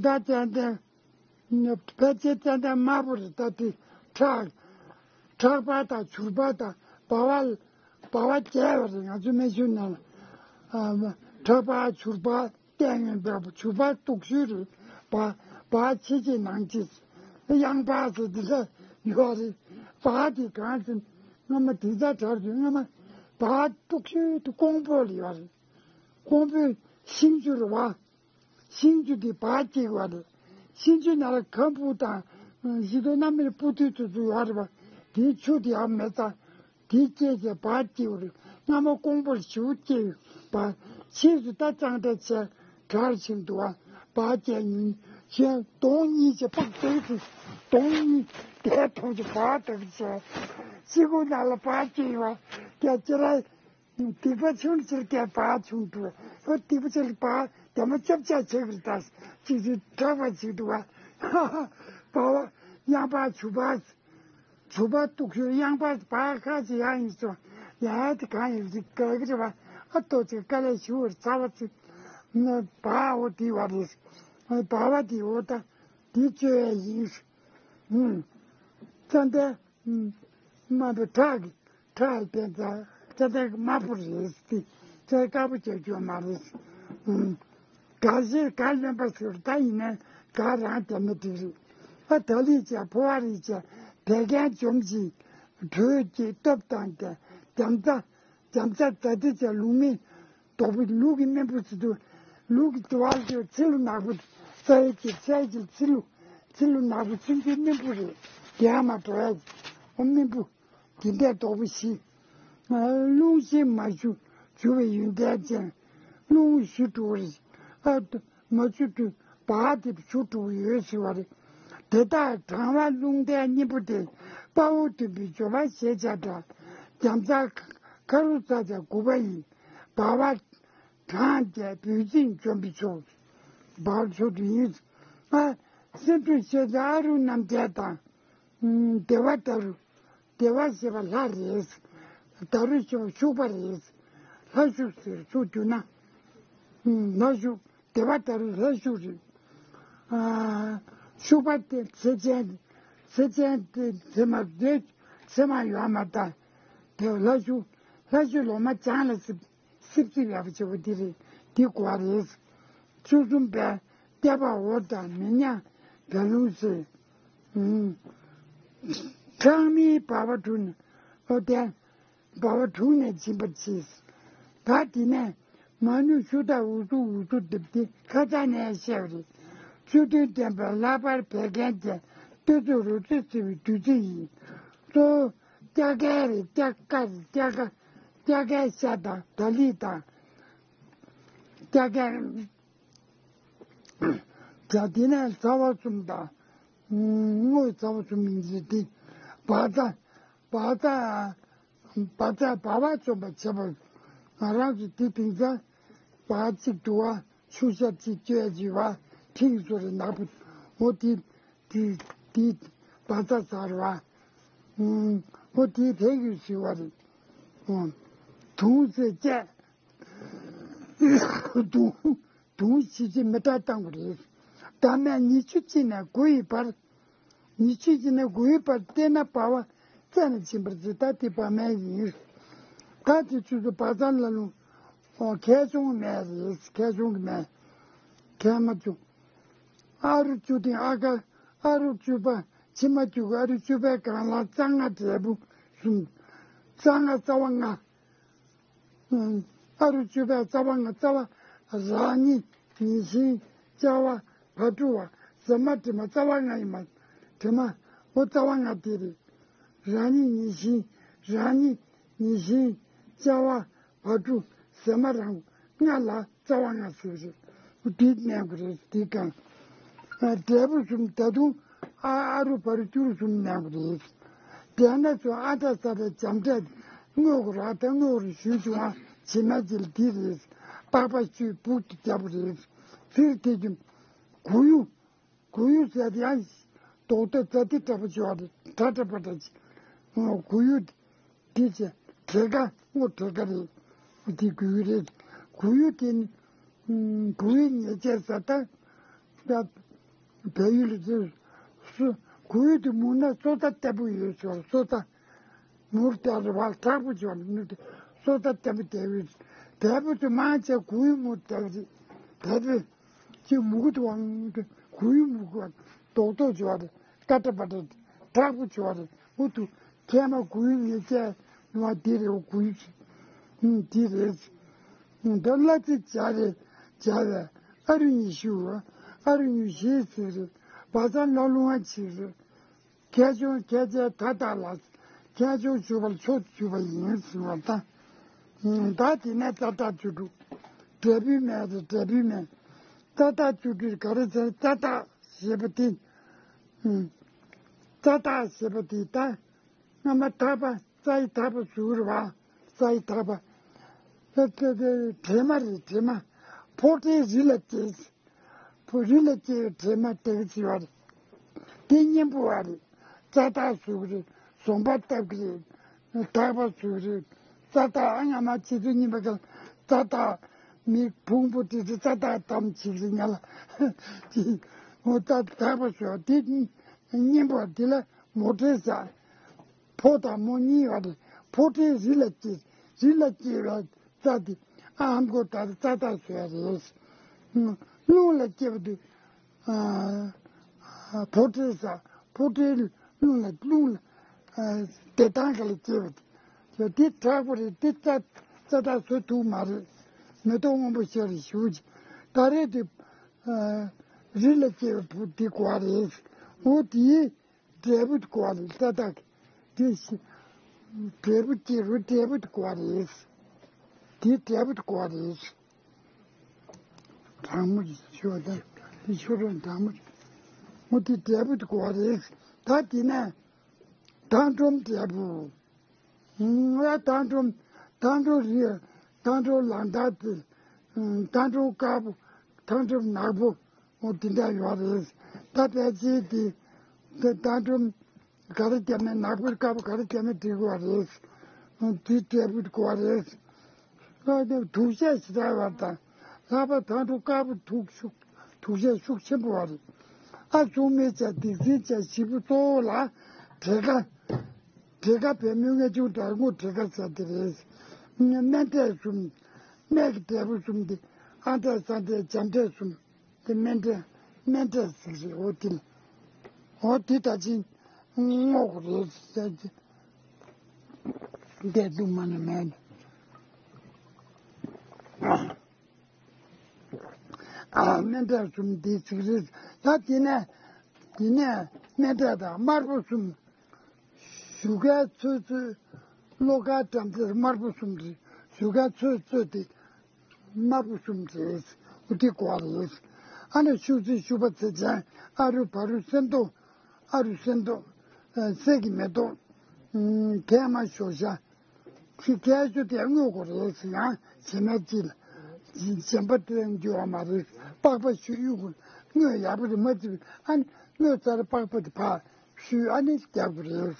ད་ཙན་དན་ཕལ་ཆེར་ཙན་དན་དམར་པོ་རེད། ད་དེ་ཁྲག་ཁྲག་པ་དང་བྱུར་པ་དང་བ་བ་བ་བ་རྒྱས་པ་རེད། ང་ཚོ་སྨན་གཞུང་ནང་ལ་ཁྲག་པ་བྱུར་པ་བསྟན་ཡོད་པའི་བྱུར་པ་སྟུག་ཤོས་རེད། བ་བ་ཕྱི་ཕྱི་ནང་ཕྱི་གཡང་བ་ཟེར་འདི་འདྲ་ཡོད་རེད། བ་དེ་གང་ཟེར་སྔ་མ་དེ་ཚ་དྲག་དུས་སྔ་མ་བ་སྟུག་ཤོས་དེ་ཀོང་པོ་ལ་ཡོད་རེད། ཀོང་པོའི་ཤིང་ཆུ་རེད་བ། ཤིང་ཆུ་དེ་བག་སྐྱེ་བ་རེད། ཤིང་ཆུ་ནང་ལ་ཁམ་བུ་དང་ཞི་དོ་རྣམ་སྨིན་སྤུ་ཐུལ་ཚོ་ཚོ་ཡོད་རེད་བ། དེའི་ཆུ་དེ་ཡང་མེད་ཙང་དེའི་སྐྱེས་བྱས་བག་སྐྱེ་བ་རེད། སྔ་མ་ཀོང་པོར་ཞུ་སྐྱེ་བ་ཕྱིས་སུ་ད་གཙང་སྦྲ་བྱས་གྲར་ཕྱིན་འདུག་བ། བག་སྐྱེ་ཉུང་བྱས་གདོང་གཉིས་ཀྱི་ཕག་དེ་ཚོ་གདོང་གཉིས་དེ་ཐོག་གི་བག་དག་བྱས་ཤི་ཁུ་ནང་ལ་བག་སྐྱེ་བ་རྒྱ་ཅི་ར། སྡིག་པ་ཆུང་ཕྱིར་སྐྱེ་བག་ཆུང་འགྲོ། ཨོ་སྡིག་པ་ཆེ་ལ་བག་དེ་མ་ཅབ་ཅག་བྱེད་ཀྱི་རེད། ད་ཅིག་ཅིག་དྲག་པ་ཅིག་འདུག་བ། བག་བ་གཡང་བག་བྱུར་བག་བྱུར་བག་སྟུག་ཤོས་གཡང་བག་བག་ཁ་ཅིག་ཡང་ཡིན་སོང་། ཡ་དེ་གང་ཡིན་ཅིག་ག་གི་རེད་བ། ཨ་ཏོ་ཅིག་དཀའ་ལས་ཞུ་བར་ཚ་བ་ཅིག་བག་འོ་དེ་བ་རེད། བག་བ་དེ་འོ་ད་དེ་བཅོས་ཡིན། ཙན་དན། དམར་པོ་ཁྲག་གི་ཁྲག་ཡི་དེ་ཚ་ཚ་དེ་དམར་པོ་རེད་དེ་ཚ་དཀར་པོ་བྱ་རྒྱུ་མ་རེད། ག་ཞིག་ག་ལོན་པ་ཟེར་ད་ཡིན་ན་ག་རང་དེ་མི་འགྲིག་རེད། ཨ་ད་ལི་བྱ་ཕོ་བ་རི་བྱ་བད་ཀན་འཇོམས་ཤིང་དྲོད་ཀྱི་སྟོབས་དང་བརྒྱ་རྩ་བརྒྱ་རྩ་རྩ་དེ་བྱ་ལུག་མི་དོག་པོ་ལུག་གི་སྨན་བུ་ཚོ་དུ་ལུག་གི་དུ་བ་ལ་ཚི་ལུ་ནག་པོ་ཚ་ཡི་གི་ཚ་ཡི་གི་ཚི་ལུ་ཚི་ལུ་ནག་པོ་ཚིན་གྱི་སྨན་བུ་རེད། རྒྱ་མ་འགྲོ་ཡ་ཨོ་སྨན་བུ་དེ་འདྲའི་དོག་པོ་ཞི། རླུང་ཞིག་མ་ཞུ་འཇུ་བའི་ཡོན་ཏན་ཅན། རླུང་ཞུ་འགྲོ་རེད། ཨ་མ་ཞུ་དུ་བག་དེ་ཞུ་འགྲོ་ཡོད་ཟེར་བ་རེད། དེ་དག་གྲང་བ་རླུང་ལྡན་སྙིང་པོ་སྟེ། དཔའ་བོ་འདུན་པའི་སྦྱོར་བ་ཞེས་བྱ་འདྲ། རྒྱ་མཚོ་ཁ་རུ་ཚ་བྱ་དགུ་པ་ཡིན། བག་བ། གྲང་བཅས་བུད་ཤིང་འཇོམས་པའི་མཆོག་བར་མཆོག་ཏུ་ཡིན། ཨ་སེ་འབྲུ་ཤེས་བྱ་ཨ་རུ་རྣམ་རྒྱལ་དང་། བདེ་བ་ལྟ་རུ། བདེ་བ་ཞེས་པ་ལྷ་རེད། ལྟ་རུ་ཞེས་པ་ཤུག་པ་རེད། ལྷ་ཤུག་ཟེར་ཚུར་བསྒྱུར་ན། ལྷ་ཤུག་བདེ་བ་ལྟ་རུ་ལྷ་ཤུག་རེད། ཨ་ཤུག་པ་དེ་ཚེ་ཅན། ཚེ་ཅན་དེ་ཚེ་མ་བདེ་ཚེ་མ་ཡོང་མ་ད། དེ་ལྷ་ཤུག་ལྷ་ཤུག་ལོ་མ་བྱང་ལ་སྲིབ། སིབ་སིབ་ཡག་པོ་བྱེད་པོ་འདི་རེད། འདི་དགོས་རེད། བཅུ་གསུམ་པའི་བསྐལ་པ་འོ་དང་མི་ཉག་བད་ལུང་ཟེར། ཁྲག་མིའི་བ་བ་དྲུག་ནི་ཨོ་དེ་བ་བ་དྲུག་ནས་འབྱིན་པར་བྱེད། ད་དེ་ནས་མ་ནུ་ཤུ་དག་འུ་ཚུགས་འུ་ཚུགས་འདེབས་ཏེ་ཁ་ཚ་ནས་བཤད་པ་རེད། བཅུ་བདུན་ལྡན་པའི་ལྷག་པར་བད་ཀན་ཅན་སྟོད་ཚོད་རོ་ཚོད་བརྩི་བའི་བདུད་རྩི་ཡིན། གཙོ་བོ། སྐྱ་ཀའི་རེད། སྐྱ་ཀ་རེད། སྐྱ་ཀ་སྐྱ་ཀའི་ཤ་དང་དཱ་ལི་དང་། སྐྱ་ཀའི་ཇ་དེ་ནས་ཚ་བ་གསུམ་དང་། དངོས་ཚ་བ་གསུམ་ཡིན་ཟེར་ཏེ། བག་ཚ་བག་ཚ་བག་ཚ་བག་བ་བཅོམ་པར་བྱེད་པ། ང་རང་ཚོ་དེ་དེང་སང་བག་གཅིག་དུ་བ་ཆུ་ཤ་གཅིག་བཅོས་བྱས་པ་ཁྲིག་སོ་རེ་ནག་པོ་འོ་དེ། དེ་དེ་བ་ཚ་ཚ་རེད་བ། ཨོ་དེ་ཕན་ཡོད་ཟེར་བ་རེད། དུང་ཟེར་བཅད། དུང་དུང་ཞིག་ཅིག་མི་ཏྲ་བཏང་བ་རེད། ཟླ་མེད་ཉི་ཤུ་གཅིག་ནས་དགུ་ཡི་བར། ཉི་ཤུ་གཅིག་ནས་དགུ་ཡི་བར་བལྟས་ན་བ་བ་རྩད་ནས་འབྱིན་པར་བྱེད། ད་དེ་བ་མེད་ཡིན། ད་དེ་ཚོ་ཚོ་བ་ཚ་ལ་ལུང་། ཁལ་ཆུང་མེད་རེད། ཁལ་ཆུང་གི་མེད། ཁལ་མ་བཅུ། ཨ་རུ་བཅུ་སྟེང་ཨ་ཀ་ཨ་རུ་བཅུ་པ་ཕྱི་མ་བཅུ་གི་ཨ་རུ་བཅུ་པའི་སྒང་ལ་རྩ་ལྔ་འབྲས་བུ་གསུམ། རྩ་ལྔ་རྩ་བ་ལྔ། ཨ་རུ་བཅུ་པའི་རྩ་བ་ལྔ་རྩ་བ་རང་ཉིད་ཉིན་ཤིང་སྐྱ་བ་བ་དྲུག་པ་ཟ་མ་དྲི་མ་རྩ་བ་ལྔ་ཡིན་མ། དྲི་མ་འོ་རྩ་བ་ལྔ་དེ་རེད། རང་ཉིད་ཉིན་ཤིང་རང་ཉིད་ ཉི་ཤིང་། ཅ་བ། བ་ཕྲུག་ཟེ་མ་རང་ལྔ་ལ་རྩ་བ་ལྔ་ཟེར་གྱི་རེད། འདི་མནན་དགོས་རེད། འདི་གང་། འབྲས་བུ་གསུམ། ད་དུང་ཨ་ཨ་རུ་བ་རུ་སྐྱུ་རུ་གསུམ་མནན་དགོས་རེད། དེ་ན་ཚོ་ཨ་འདྲ་ས་རེ་འཇམ་འདྲ་དངོས་ཀྱི་ར་ད་དངོས་རུ་ཞུས་བྱུང་བ་བྱེ་མ་ཅིལ་འདི་རེད། པགས་པ་བཤུས་སྦུག་ཏུ་བརྒྱབ་པ་རེད། ཚིར་དེ་ཀྱི་གུ་ཡུ། གུ་ཡུ་ཟེར་ཡང་རྡོག་རྡོག་རྩ་དེ་འདྲ་པོ་ཅིག་ཡོད་རེད། འདྲ་འདྲ་པོ་འདྲ་ཅིག་གུ་ཡུ་དེ་ཅེ་བྲེ་ཀ་སྔོ་བྲེ་ཀ་རེད། དེ་གུ་ཡུ་རེད། གུ་ཡུ་དེ་ནི་གུ་ཡུ་ཉེར་བརྒྱད་ཟེར་ད། བལ་ཡུལ་ལ་སུ་གུ་ཡུ་དེ་མུར་ན་སོ་ད་ལྟ་བུ་ཡོད་ཟེར། སོ་ད་མུར་ལྟ་རེད་བ། དྲག་པོ་ཅིག་ཡོད་རེད། སོ་ད་ལྟ་བུ་དེ་ཡོད། བལ་པོ་དེ་མང་ཆེ་གུ་ཡུ་མུར་ལྟ་བུ་རེད། བལ་པོ་ཅིག་མུ་གུ་དུ་བང་དུ་གུ་ཡུ་མུ་གུ་རྡོག་རྡོག་ཅིག་ཡོད་རེད། ཀ་ཏྲ་པ་ཏྲ་དྲག་པོ་ཅིག་ཡོད་རེད། འུ་ཐུ་ཁྱེད་མ་གུ་ཡུ་ངེད་ཅག་ནུ་བ་འདི་རེད། འུ་གུ་ཡུ་ཅིག་ཨུམ་འདི་རེད། ཨུམ་ད་གླ་རྩི་སྦྱར་རེད། སྦྱར་བས་ཨ་རུ་ཉི་ཤུ། ཨ་རུ་ཉི་ཤུ་ཟེར་རེད། བ་ཚང་ལ་ལུང་བ་ཅིག་རེད། ཁྱད་ཆོས་ཁྱད་ཆོས་ད་ལྟ་ལ། ཁྱད་ཆོས་ཞུ་བར་ཕྱོགས་ཞུ་བ་ཡིན་ཟེར་བ་དང་། ད་དེ་ནས་ཙ་ད་བཅུ་དྲུག་འབྲས་བུའི་སྨན་རེད། འབྲས་བུའི་སྨན། ཙ་ད་བཅུ་དྲུག་ག་རེ་ཟེར། ཙ་ད་ཞེས་པ་དེ། ཙ་ད་ཞེས་པ་དེ་ད། སྔ་མ་ཐག་པ་རྩ་ཡི་ཐག་པ་ཟུག་རེད་བ། རྩ་ཡི་ཐག་པ། དེ་དེ་དེ་བྲེ་མ་རེད། བྲེ་མ། ཕོ་བྲེ་རི་ལ་སྐྱེས། ཕོ་རི་ལ་སྐྱེས་པའི་བྲེ་མ་དེ་ག་ཅིག་ཡོད་རེད། དེ་གཉེན་པོ་བ་རེད། རྩ་ཐག་ཟུག་རེད། ཟོམ་པ་བཏབ་ཀྱི་རེད། ཐག་པ་ཟུག་རེད། རྩ་ཐག་ཨ་སྔ་མ་ཆུ་ཚོད་གཉིས་པ་ག་རྩ་ཐག་མི་ཕུང་པོ་དེ་རེད། རྩ་ཐག་དམ་ཅིག་རེད་ཉ་ལ། འོ་རྩ་ཐག་པ་ཟུག་དེ་གཉེན་པོ་བ་དེ་ལ་མོ་བྲེ་ཟེར། ཕོ་དང་མོ་གཉིས་ཡོད་རེད། ཕོ་བྲེ་རི་ལ་སྐྱེས། རི་ལ་སྐྱེས་པའི་རྩ་དེ་ཨ་ཧམ་གོ་ད་རྩ་ཐག་ཟེར་བ་རེད། རླུང་ལ་སྐྱེས་པ་དེ་ཨ་ཕོ་བྲེ་ཟེར། ཕོ་བྲེ་རླུང་ལ་རླུང་ལ་ཨ་བདེ་ཐང་ག་ལ་སྐྱེས་པ་དེ་དེ་དྲག་པོ་རེད། དེ་རྩ་རྩ་ཐག་བཟོ་ཐུབ་མ་རེད། མེ་ཏོག་སྔོན་པོ་ཤར་རེ་ཞུ་ཅིག་ད་རེས་དེ་ཨ་རི་ལ་སྐྱེས་པའི་བུ་དེ་གོ་བ་རེད། འོ་དེའི་འབྲས་བུ་གོ་བ་རེད། ཙ་ཐག་གི་དེ་བཞིན་འབྲས་བུ་སྐྱེ་རུ་འབྲས་བུ་གོ་བ་རེད། དེ་འབྲས་བུ་གོ་བ་རེད། གྲང་མོ་ཞོ་དང་དེ་ཞོ་རོ་གྲང་མོ་མོ་དེ་འབྲས་བུ་གོ་བ་རེད། ད་དེ་ནས་ཐང་ཀྲོམ་འབྲས་བུ། ང་ཐང་ཀྲོམ་ཐང་ཀྲོམ་རི་ཐང་ཀྲོམ་ལང་ཐང་དེ་ཐང་ཀྲོམ་དཀར་པོ་ཐང་ཀྲོམ་ནག་པོ། འོ་དེ་འདྲ་ཡོད་རེད། ད་ཕལ་ཆེར་དེ་དེ་ད་དུང་ག་རེ་བརྒྱབ་ནས་ནག་པོའི་སྐབས་ག་རེ་བརྒྱབ་ནས་འགྲིག་གི་རེད། དེ་འབྲས་བུ་གོ་བ་རེད། ཨ་དེ་དུག་ཤ་ཞེ་དྲག་ཡོད་དང་། ལྷག་པར་ཐང་ཀྲོམ་དཀར་པོ་དུག་ཤུགས་དུག་ཤ་ཤུགས་ཆེན་པོ་བ་རེད། ཨ་ཆུང་མའི་ཆ་སྡིག་ཅན་ཆ་བཞི་པོ་གཙོ་བོ་ལ་བྲེ་ཀ་བྲེ་ཀ་བལ་མོའི་ངེས་ཅུང་འདྲ་སྔོ་བྲེ་ཀ་ཟེར་དེ་རེད། སྨན་འབྲས་གསུམ། སྨན་གྱི་འབྲས་བུ་གསུམ་དེ་ཨ་འབྲས་ས་འབྲས་བྱ་འབྲས་གསུམ། དེ་སྨན་འབྲས་སྨན་འབྲས་ཟེར་རེད། འོ་དེ་ལ་འོ་དེ་ད་ཅིང་སྔོ་གོ་རེད་ཟེར་གྱི་འདས་དུ་མ་ནི་མེད། ཨ་སྨན་འབྲས་གསུམ་དེ་ཚིག་རེད། ད་དེ་ནས་དེ་ནས་སྨན་འབྲས་དང་དམར་པོ་གསུམ། ཞུ་ཁའི་ཚོད་ཚོད་གློ་ཁའི་འགྲམ་རྩེར་དམར་པོ་གསུམ་རེད། ཞུ་ཁའི་ཚོད་ཚོད་དེ། དམར་པོ་གསུམ་རེད། འོ་དེ་གོ་བ་རེད། ཨ་ནི་ཤུག་རྩི་ཤུག་པ་ཚེ་ཅན། ཨ་རུ་བ་རུ་སེན་ཏོག་ཨ་རུ་སེན་ཏོག་གསེར་གྱི་མེ་ཏོག་གད་མ་ཞོ་ཤ། ཁྱི་སྐད་ཅོ་དེ་དངོས་གོ་རེད་ཟེར་ཡང་བྱེ་མ་ཅིག་ལ་གཞན་པ་དེ་འགྱུར་བ་མ་རེད། པགས་པ་ཤུ་གཡུག་གོ་དངོས་ཡག་པོ་རེད་མ་ཅིག་ཨ་ནི་དངོས་རྩར་པགས་པ་དེ་ཕར་ཤུ་ཨ་ནི་རྒྱག་གོ་རེད།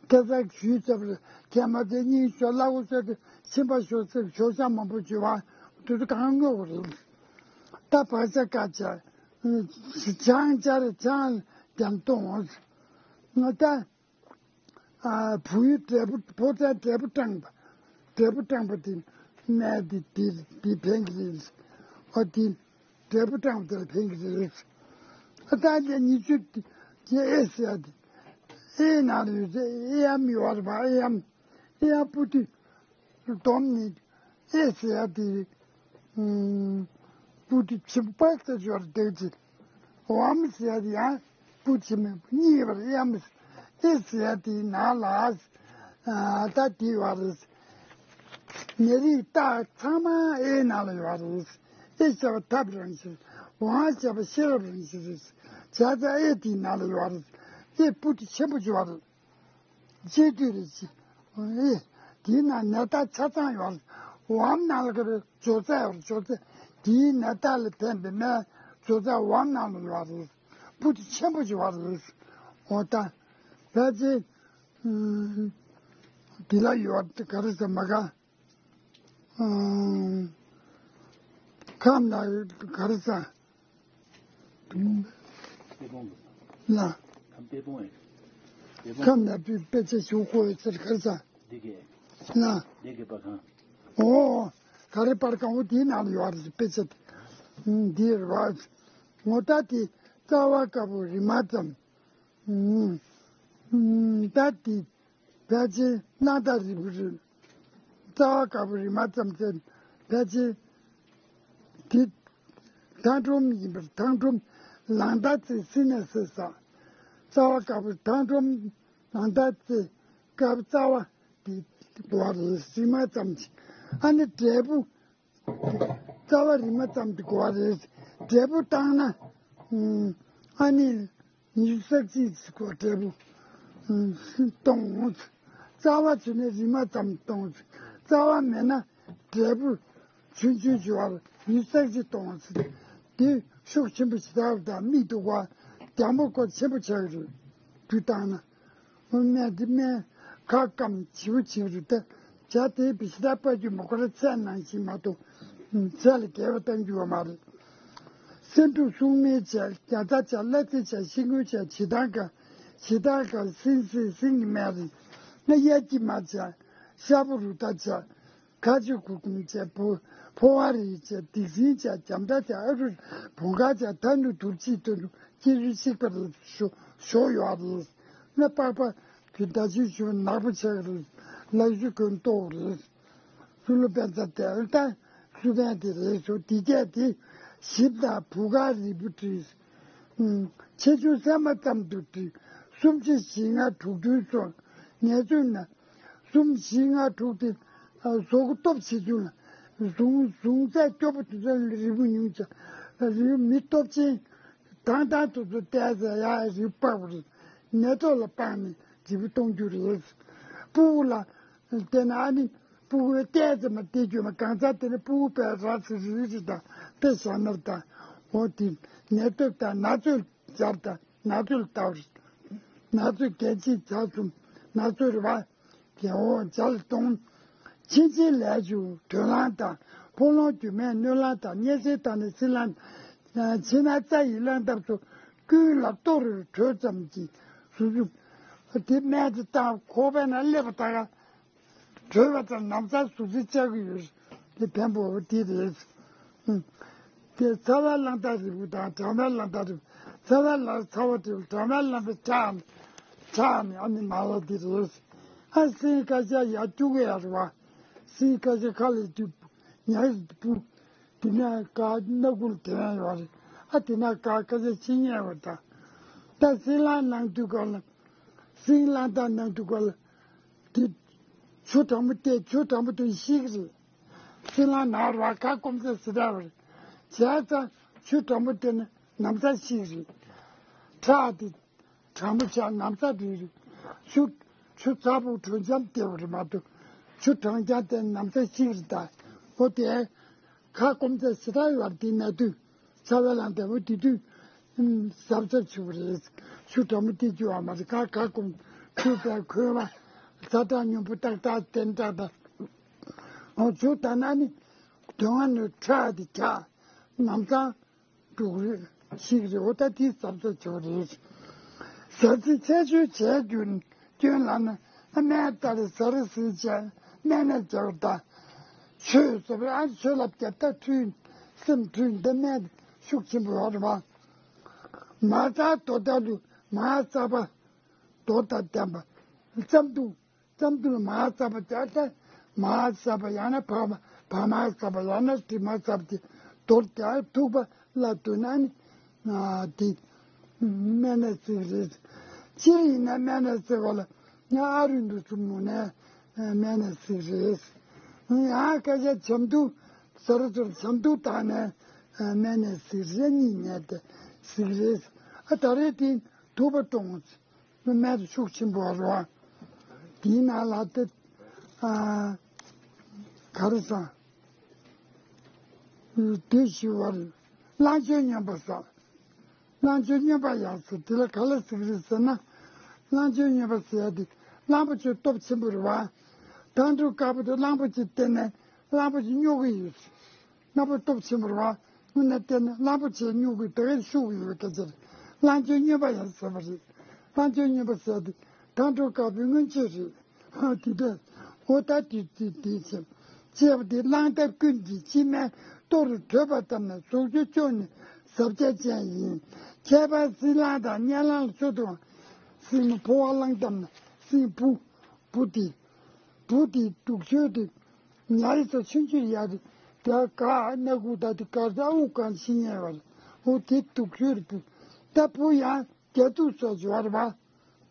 སྐད་ཆ་ཞུས་ཚར་བ་རེད། ཁྱེད་མ་དེ་གཉིས་ཤོག་ལ་འུ་ཚོ་དེ་ཕྱིན་པ་ཤོག་ཚེ་ཤོག་ཤ་མང་པོ་བྱོས་པ་དུས་ཚོད་གང་སྔོན་པོ་རེད། ད་བག་ཆགས་དཀའ་ཆག་ཆང་སྦྱར་ཆང་ཀྱང་གཏོང་ངོ་། ད་ཨ་བུ་ཡུ་འབྲས་བུ་ཕོ་རྩལ་འབྲས་བུ་སྐྲངས་པ། འབྲས་བུ་སྐྲངས་པ་དེ་སྨན་དེ་དེ་དེ་ཕན་གྱི་རེད། ཨ་དེ། འབྲས་བུ་སྐྲངས་པ་དེ་ལ་ཕན་གྱི་རེད། ཨ་ད་ལན་ཉི་ཤུ་ཅེ་ཨེ་ཟེར་ཡ་དེ། ཨེ་ནང་ལ་ཡོད་ཚེ་ཨེ་ཨམ་ཡོད་རེད་པ། ཨེ་ཨམ། ཨེ་ཨམ་པུ་ཏི་སྡོམ་ནི་ཨེ་ཟེར་ཡ་དེ། ཨུམ། པུ་ཏི་ཆིམ་པ་ཟེར་ཡོད་རེད་དེ་ཅི། འོ་ཨམ་ཟེར་ཡ་དེ་ཡང་པུ་ཆིམ་གཉིས་ཡོད་པ་རེད། ཨེ་ཨམ་ཨེ་ཟེར་ཡ་དེ་ནང་ལ། ད་དེ་ཡོད་རེད། ནད་རིགས་རྟགས་ཚང་མ་ཨེ་ནང་ལ་ཡོད་རེད། ཨེ་བྱ་བ་ཐབས་རང་བཞིན། འོང་བྱ་བ་ཤེས་རབ་རང་བཞིན་རེད། བྱས་ཙང་ཨེ་དེའི་ནང་ལ་ཡོད་རེད། ཨེ་སྤུ་གྲི་ཆེན་པོ་ཅིག་ཡོད་རེད། སྤྱི་འཐུས་རེད་ཅིག་ཨེ་དེའི་ནང་ནད་རྟགས་ཆ་ཚང་ཡོད་རེད། འོམ་ནང་ལ་ག་རེ་སྦྱོར་རྩ་ཡོད་རེད། སྦྱོར་རྩ་དེའི་ནད་རྟགས་ལ་ཕན་པའི་སྨན་སྦྱོར་རྩ་འོམ་ནང་ལ་ཡོད་རེད། སྤུ་གྲི་ཆེན་པོ་ཅིག་ཡོད་རེད། འོ་ད་ཕལ་ཆེར། འདི་ལ་ཡོད་ག་རེ་ཟེར་མ་ག་ཁམས་ལ་ག་རེ་ཟེར། ལ། ཁམས་ལ་དཔེ་ཆ་ཞུ་དགོས་ཟེར་ག་རེ་ཟེར། ལ། འོ། ག་རེ་པར་གང་འོ་དེའི་ནང་ལ་ཡོད་རེད་དཔེ་ཆ་དེ། འདི་རེད་བ། ངོ་ད་དེ་རྩ་བ་དཀར་པོ་རིལ་མ་ཙམ། ད་དེ་ཕལ་ཆེར་གླང་རྟ་རིལ་བུ་རེད། རྩ་བ་དཀར་པོ་རིལ་མ་ཙམ་ཟེར་ཕལ་ཆེར་དེ་ཐང་ཕྲོམ་ཡིན་པར་ཐང་ཕྲོམ་ལང་རྟ་རྩེ་སྲིད་ནས་སྲེད་ས། རྩ་བ་དཀར་པོ་ཐང་ཕྲོམ་ལང་རྟ་རྩེ་དཀར་པོ་རྩ་བ་དེ་དགོས་པ་རེད། རིལ་མ་ཙམ་གྱིས་ཨ་ནི་འབྲས་བུ། རྩ་བ་རིལ་མ་ཙམ་དུ་གོ་བ་རེད། འབྲས་བུ་བཏང་ན། ཨ་ནི་ཉི་ཤུ་རྩ་གཅིག་གོ་འབྲས་བུ་གཏོང་། རྩ་བ་བྱུང་ན་རིལ་མ་ཙམ་གཏོང་། རྩ་བ་མེད་ན་འབྲས་བུ་ཆུང་ཆུང་བྱུང་བར་ཉི་ཤུ་རྩ་གཅིག་གཏོང་། དེ་ཤུགས་ཆེན་པོ་ཞེ་དྲག་དང་མིག་སྡུག་པ་རྒྱང་པོ་ཀོ་ཆེན་པོ་ཆགས་ཀྱི་རེད། དུས་བཏང་ན། སྨན་འདི་སྨན་ཁ་སྐམ་བྱིའུ་བྱིའུ་རེད་དེ། བྱ་དེའི་བི་ཤི་ད་པ་རྒྱུ་མ་ཁོ་ར་ཚད་ནང་བཞིན་མ་གཏོགས་ཚད་ལས་བརྒལ་བ་གཏང་རྒྱུ་ཡོད་མ་རེད། སེང་ཕྲུག་སྲུང་མའི་བྱ་རྒྱ་ཚ་བྱ་གླ་རྩི་བྱ་ཤིང་ཀུན་བྱ་བྱི་ཐང་ཀ་བྱི་ཐང་ཀ་སྲིན་སྲིན་སྲིན་གྱི་སྨན་རེད། ན་གཡས་ཀྱི་མ་བྱ་ཤ་བོ་རུ་ད་བྱ། ཁ་ཆུ་ཁུ་ཁུམ་བྱས་ཕོ་ཕོ་བ་རིགས་བྱས་སྡིག་སྲིན་བྱས་འཇམ་ད་བྱས་ཨ་རུ་བོང་ཁ་བྱས་ཐ་ནུ་དུར་ཕྱིས་ཐོན་དུ་སྐྱེ་རུ་ཤིག་པ་རེད། ཞོ་ཞོ་ཡོད་རེད། ང་པགས་པ་གི་ད་ཆུ་ཞོ་ནག་པོ་ཆགས་རེད། ལག་ཞུ་གོན་ལྟོགས་རེད། སུ་ལུ་པན་ཚ་དེ་ཨ་ད་སུ་པན་དེ་རེད་ཞོ་དེ་གྱད་དེ་ཞིབ་དང་བུ་ག་རིལ་བུ་བྲིས། ཆེ་ཆུང་སྲན་མ་ཙམ་དུ་བྲིས། སུམ་ཅུ་བཞི་ལྔ་དྲུག་བདུན་སོ་ངལ་རྩོལ་ན། གསུམ་བཞི་ལྔ་དྲུག་སྟེ། གཟུགས་སྟོབས་ཆེ་ཆུང་ལ། གཟུགས་གཟུགས་ཚད་སྐྱོ་པོ་དེ་ཚོ་ལ་རིལ་བུ་ཉུང་ཆ། རིལ་བུ་མི་སྟོབས་ཆེན། དང་དང་དུ་ཚོ་བལྟས་ཚེ་ཡ་རིལ་བུ་པགས་པོ་རེད། ནད་ཐོག་ལ་སྤངས་ནས་རིལ་བུ་གཏོང་རྒྱུ་རེད། སྤུ་གུ་ལ། དེ་ན་ཨ་ནི་སྤུ་གུ་བལྟས་ཚེ་མ་བལྟས་རྒྱུ་མ་གང་ཚ་དེ་ནི་སྤུ་གུ་བས་ར་ཚེ་རིལ་བུ་རེད་དང་དཔེ་བཞག་ནར་དང་། འོ་དེ་ནད་སྟོབས་དང་ན་ཚོད། སྦྱར་དང་ན་ཚོད་ལྟ་བར། ན་ཚོད་གལ་ཆེ་བྱ་གསུམ། ན་ཚོད་རེ་བ། རྒྱལ་བོ་འཇལ་གཏོང་། ཕྱིན་ཆད་ལས་བྱུང་དོན་ལང་དང་ཕོ་ལོང་རྒྱུ་མེད་སྣོད་ལང་དང་གཉན་སྲིན་དང་ནི་སྲིན་ལང་། ཕྱི་ན་རྩ་ཡི་ལང་ཐབས་སུ་ཀུན་ལ་གཏོར་རུ་གྲོས་ཙམ་གྱིས་སུ་སུ། དེ་སྨན་དེ་བཏང་ཁོག་པའི་ནང་སླེབས་པ་ད་ག་གྲོལ་བ་དང་ནམ་ཚ་ཟུག་གཟེར་བཅག་གི་ཡོད་རེད། དེ་ཕན་པོ་འོ་དེ་རེད། དེ་ཚ་བའི་གླང་རྟ་རིལ་བུ་དང་གྲང་བའི་གླང་རྟ་རིལ་བུ། ཚ་བའི་གླང་ཚ་བ་དེ་གྲང་བའི་གླང་རྟ་ཁྲག་ཁྲག་ནི་ཨ་ནི་མ་ལ་དེ་རེད། ཨ་སྲིན་ཀ་ཤ་ཡ་བཅུག་གི་ཡ་རེད་བ། སྲིན་ཀ་ཤ་ཁ་ལ་དུ་ཉ་སྤུ། དེ་ནས་ཀ་སྣ་ཁུང་དེ་ཡང་ཡོད་རེད། ཨ་དེ་ན་ཀ་ཀ་ཤ་ཕྱི་ཉལ་བ་དང་། ད་སྲིན་གླང་ནང་དུ་ག་ལ། སྲིན་གླང་དང་ནང་དུ་ག་ལ། དེ། ཆུ་གྲང་མོ་སྟེ་ཆུ་གྲང་མོ་དེ་ཤི་གི་རེད། སྲིན་གླང་ན་ར་ཁ་སྐོམ་ཚད་སི་ཏྲ་བ་རེད། བྱས་ཙང་ཆུ་གྲང་མོ་སྟེར་ན་ནམ་ཚ་ཤི་གི་རེད། ཁྲག་དེ་གྲང་མོ་ཆགས་ནམ་ཚ་འདྲུད་རེད། ཆུ་ཆུ་ཚ་པོ་དྲོ་འཇམ་སྟེར་བ་རེད་མ་གཏོགས་ཆུ་གྲང་འཇམ་སྟེར་ན་ནམ་ཚ་ཤི་གི་རེད་ད། འོ་དེ་ཁ་སྐོམ་ཚད་སི་ཏྲ་ཡོད་རེད་དེ་ན་དུས། ཚ་བའི་གླང་དེ་འོ་དེ་དུས་གཟབ་གཟབ་བྱེད་དགོས་རེད། ཆུ་གྲང་མོ་དེ་བཅུ་བ་མ་རེད་ཁ་ཁ་སྐོམ་ཆུ་བས་ཁོལ་བ་ཚ་གྲང་སྙོམས་པོ་ཏག་ཏག་བསྟེན་དྲག་ད། འོ་ཆུ་ད་ན་ནི་དོན་ལྔ་ནི་ཁྲག་དེ་ཁྲག་ནམ་ཚང་འགྲོ་གི་རེད་ཤི་གི་རེད་འོ་ད་དེ་གཟབ་གཟབ་བྱེད་དགོས་རེད། ཟ་རྩི་ཚད་ཆོས་བྱས་རྒྱུ་སྐྱོན་ལ་ན་སྨན་ལྟར་ཟ་རེ་ཟིན་བྱས་སྨན་ནས་བྱ་བ་དང་། ཆོས་ཟེར་བའི་ཨ་ཆོས་ལ་བརྒྱབ་ད་འཁྲུལ་སེམས་འཁྲུལ་འདི་སྨན་ཤུགས་ཆེན་པོ་ཡོད་རེད་བ། མ་རྩ་དོ་ད་ལུ་མ་རྩ་བ་དོ་ད་ལྡན་པ་ཙམ་དུ་ཙམ་དུ་ལ་མ་རྩ་བ་བརྒྱབ་ད་མ་རྩ་བ་ཡང་ན་བ་བ་མ་རྩ་བ་ཡང་ན་དྲི་མ་རྩ་བ་དེ་དོ་ད་ཐུག་པ་ལ་དོ་ན་ནི་དེ་སྨན་ནས་བརྩི་གི་རེད། སྤྱིར་ཡིན་ན་སྨན་ནས་བརྩི་བ་ལ། ཉ་ཨ་རུ་འདུ་ཚུབ་མོ་ནས་སྨན་ནས་ཟིག་རེད། ཡང་སྐད་ཆ་ཆམ་དུ་ཟ་རུ་ཚུར་ཆམ་དུ་བཏང་ནས་སྨན་ནས་ཟིག་རེད། གཉིས་ནས་དེ་ཟིག་རེད། ཨ་ད་རེས་དེ་དུ་བ་གཏོང་སྨན་དུ་ཤུགས་ཆེན་པོ་རོ། དེའི་ནང་ལ་དེ་ཨ་ག་རེ་ཟ་དེ་ཞུ་བར་གླང་ཆེན་སྨྱོན་པ་ཟ། གླང་ཆེན་སྨྱོན་པ་ཡང་ཟེར་དེ་ལ་ག་ལ་ཟེར་གི་རེད་ཟེར་ན། གླང་ཆེན་སྨྱོན་པ་ཟེར་ཡ་དེ་གླང་པོ་ཆེ་སྟོབས་ཆེན་པོ་རེད་བ། དང་དུ་དཀར་པོ་དེ་གླང་པོ་ཆེ་བསྟེན་ནས་གླང་པོ་ཆེ་སྨྱོ་གི་ཡོད། གླང་པོ་སྟོབས་ཆེན་པོ་རེད་བ། དངོས་གནས་བལྟས་ན་གླང་པོ་ཆེ་སྨྱོ་གི་དེ་གས་ཤུགས་ཡོད་སྐད་ཆ་རེད། གླང་ཆེན་སྨྱོན་པ་ཡང་ཟེར་བ་རེད། གླང་ཆེན་སྨྱོན་པ་ཟེར་ཡ་དེ་དང་དུ་དཀར་པོའི་སྔོན་ཆད་རེད། དེ་འདྲ། འོ་ད་དེ་དེ་དེ་བྱས། ཅེས་པ་དེ་གླང་ཐབས་ཀུན་གྱི་སྤྱི་སྨན་གཏོ་རུ་བགྲོད་པ་ལྟར་ན་ཟུག་གཅོད་གཅོད་ནི་ཟབ་རྒྱ་ཅན་ཡིན། ཁྱད་པར་སྲིན་གླང་དང་གཉན་གླང་ལ་སོགས་དུ་སྲིན་མོ་ཕོ་བ་གླང་ལྟར་ན་སྲིན་བུ། བུ་དེ། བུ་དེ་དུག་ཤོས་དེ་ཉ་རི་ཚོ་ཆུན་ཆུན་ཡ་རི་དེ་ག་སྣ་ཁུག་ད་དེ་གར་ས་དབུགས་གང་ཤི་ཉེ་བར་འོ་དེ་དུག་ཤོས་རི་བུ་ད་བུ་ཡང་རྒྱ་དུག་སོགས་འབྱོར་བ།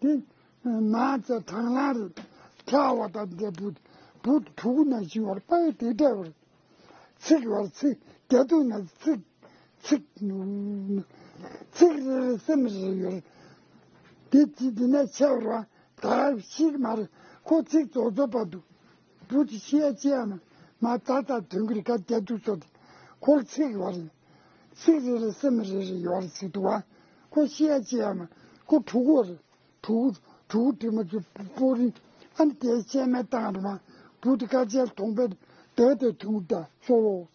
དེ་མང་ཚ་དྲང་ལང་རེད། ཁྲ་བ་དང་འདྲ་བུ། བུ་ཕྲུ་གུ་ན་ཤི་བར་པའི་དེ་འདྲ་བར། ཚིག་བར་ཚིག་རྒྱ་དུག་ན་ཚིག་ཚིག་ཚིག་རེ་རེ་སེམས་རེ་ཡོད། དེ་དེ་དེ་ནས་ཆེ་བར་བ་ད་ཤིག་མ་རེད། ཁོ་ཚིག་རྫོགས་རྫོགས་བར་དུ། བུ་དེ་ཤི་ཡ་ཅི་ཡ་མ་མ་ད་ད་དོན་གྱི་རྒྱ་དུག་སོགས་དེ་ཁོར་ཚིག་བར། ཚིག་རེ་རེ་སེམས་རེ་རེ་ཡོད་རེད་ཟེར་འདུག་བ། ཁོ་ཤི་ཡ་ཅི་ཡ་མ་ཁོ་ཕྲུ་གུ་རེད། གྲུ་གུ་གྲུ་གུ་དྲི་མ་ཚོ་སྤོ་རིན་ཨ་ནི་དེའི་སྐྱེས་སྨན་བཏང་རུ་མ་བུ་དེ་དཀའ་སྤྱད་གདོང་པས་བདག་དེ་ཐུང་ད་ཤོ་ལོ།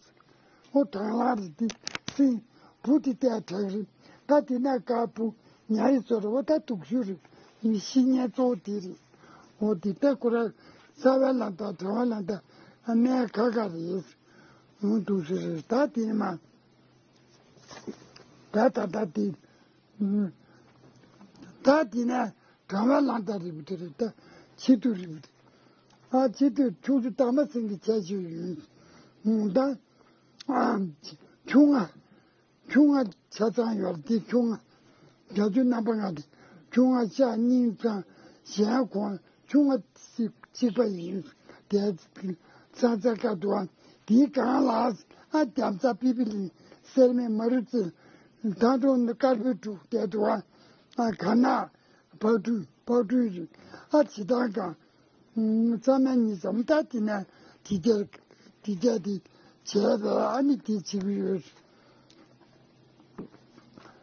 ཨོ་དྲང་ལང་རེད་དེ་སྲིན་བུ་དེ་བལྟས་དྲག་རེད། ད་དེ་ན་དཀར་བུ་ཉ་རི་ཚོ་རེད་བ། ད་དུག་ཤུ་རེད། ཤི་ཉེན་གཙོ་བོ་དེ་རེད། ཨོ་དེ་ལྟ་ཁོ་ར་རྩ་བའི་ལམ་དང་དྲང་བའི་ལམ་དང་སྨན་ཁ་ཁ་རེད། ཨོ་དུག་ཤུ་རེད། ད་དེ་མ་ད་ད་ད་དེ། ད་དེ་ནས་དྲང་བའི་ལམ་དང་རིལ་བུ་དེ་རེད། ད་ཕྱི་དུས་རིལ་བུ་དེ། ཨ་ཕྱི་དུས་ཆུང་ཆུང་དྭངས་མ་སེང་གེ་ཁྱད་ཆོས་ཡོད། ད་ཨ་ཆུང་ང་ཆུང་ང་ཆ་ཚང་ཡོད་དེ་ཆུང་ང་བརྒྱད་ཅུ་རྣམ་པ་ལྔ་དེ་ཆུང་ང་ཤ་སྙིང་ཚང་གཞན་ཁོང་ཆུང་ང་གཅིག་གཅིག་པ་ཡིན། དེ་ཚང་ཚ་ཁ་དུ་ཨ་དེའི་སྒང་ལ་ཨ་རྒྱ་མཚོ་པི་པི་ལིང་སེར་མེ་མ་རུ་རྩེ་ད་དུང་དཀར་པོའི་དྲུག་དེ་དུ་ཨ་ག་ན་པགས་ཀྲུ་པགས་ཀྲུའི་རིགས་ཨ་ཇི་ལྟར་གང་རྩ་མེད་གཉིས་ཙམ་ད་དེ་ནས་དེ་རྒྱ་དེ་རྒྱ་དེ་བྱས་པས་ཨ་ནི་དེ་བྱེད་ཀྱི་ཡོད།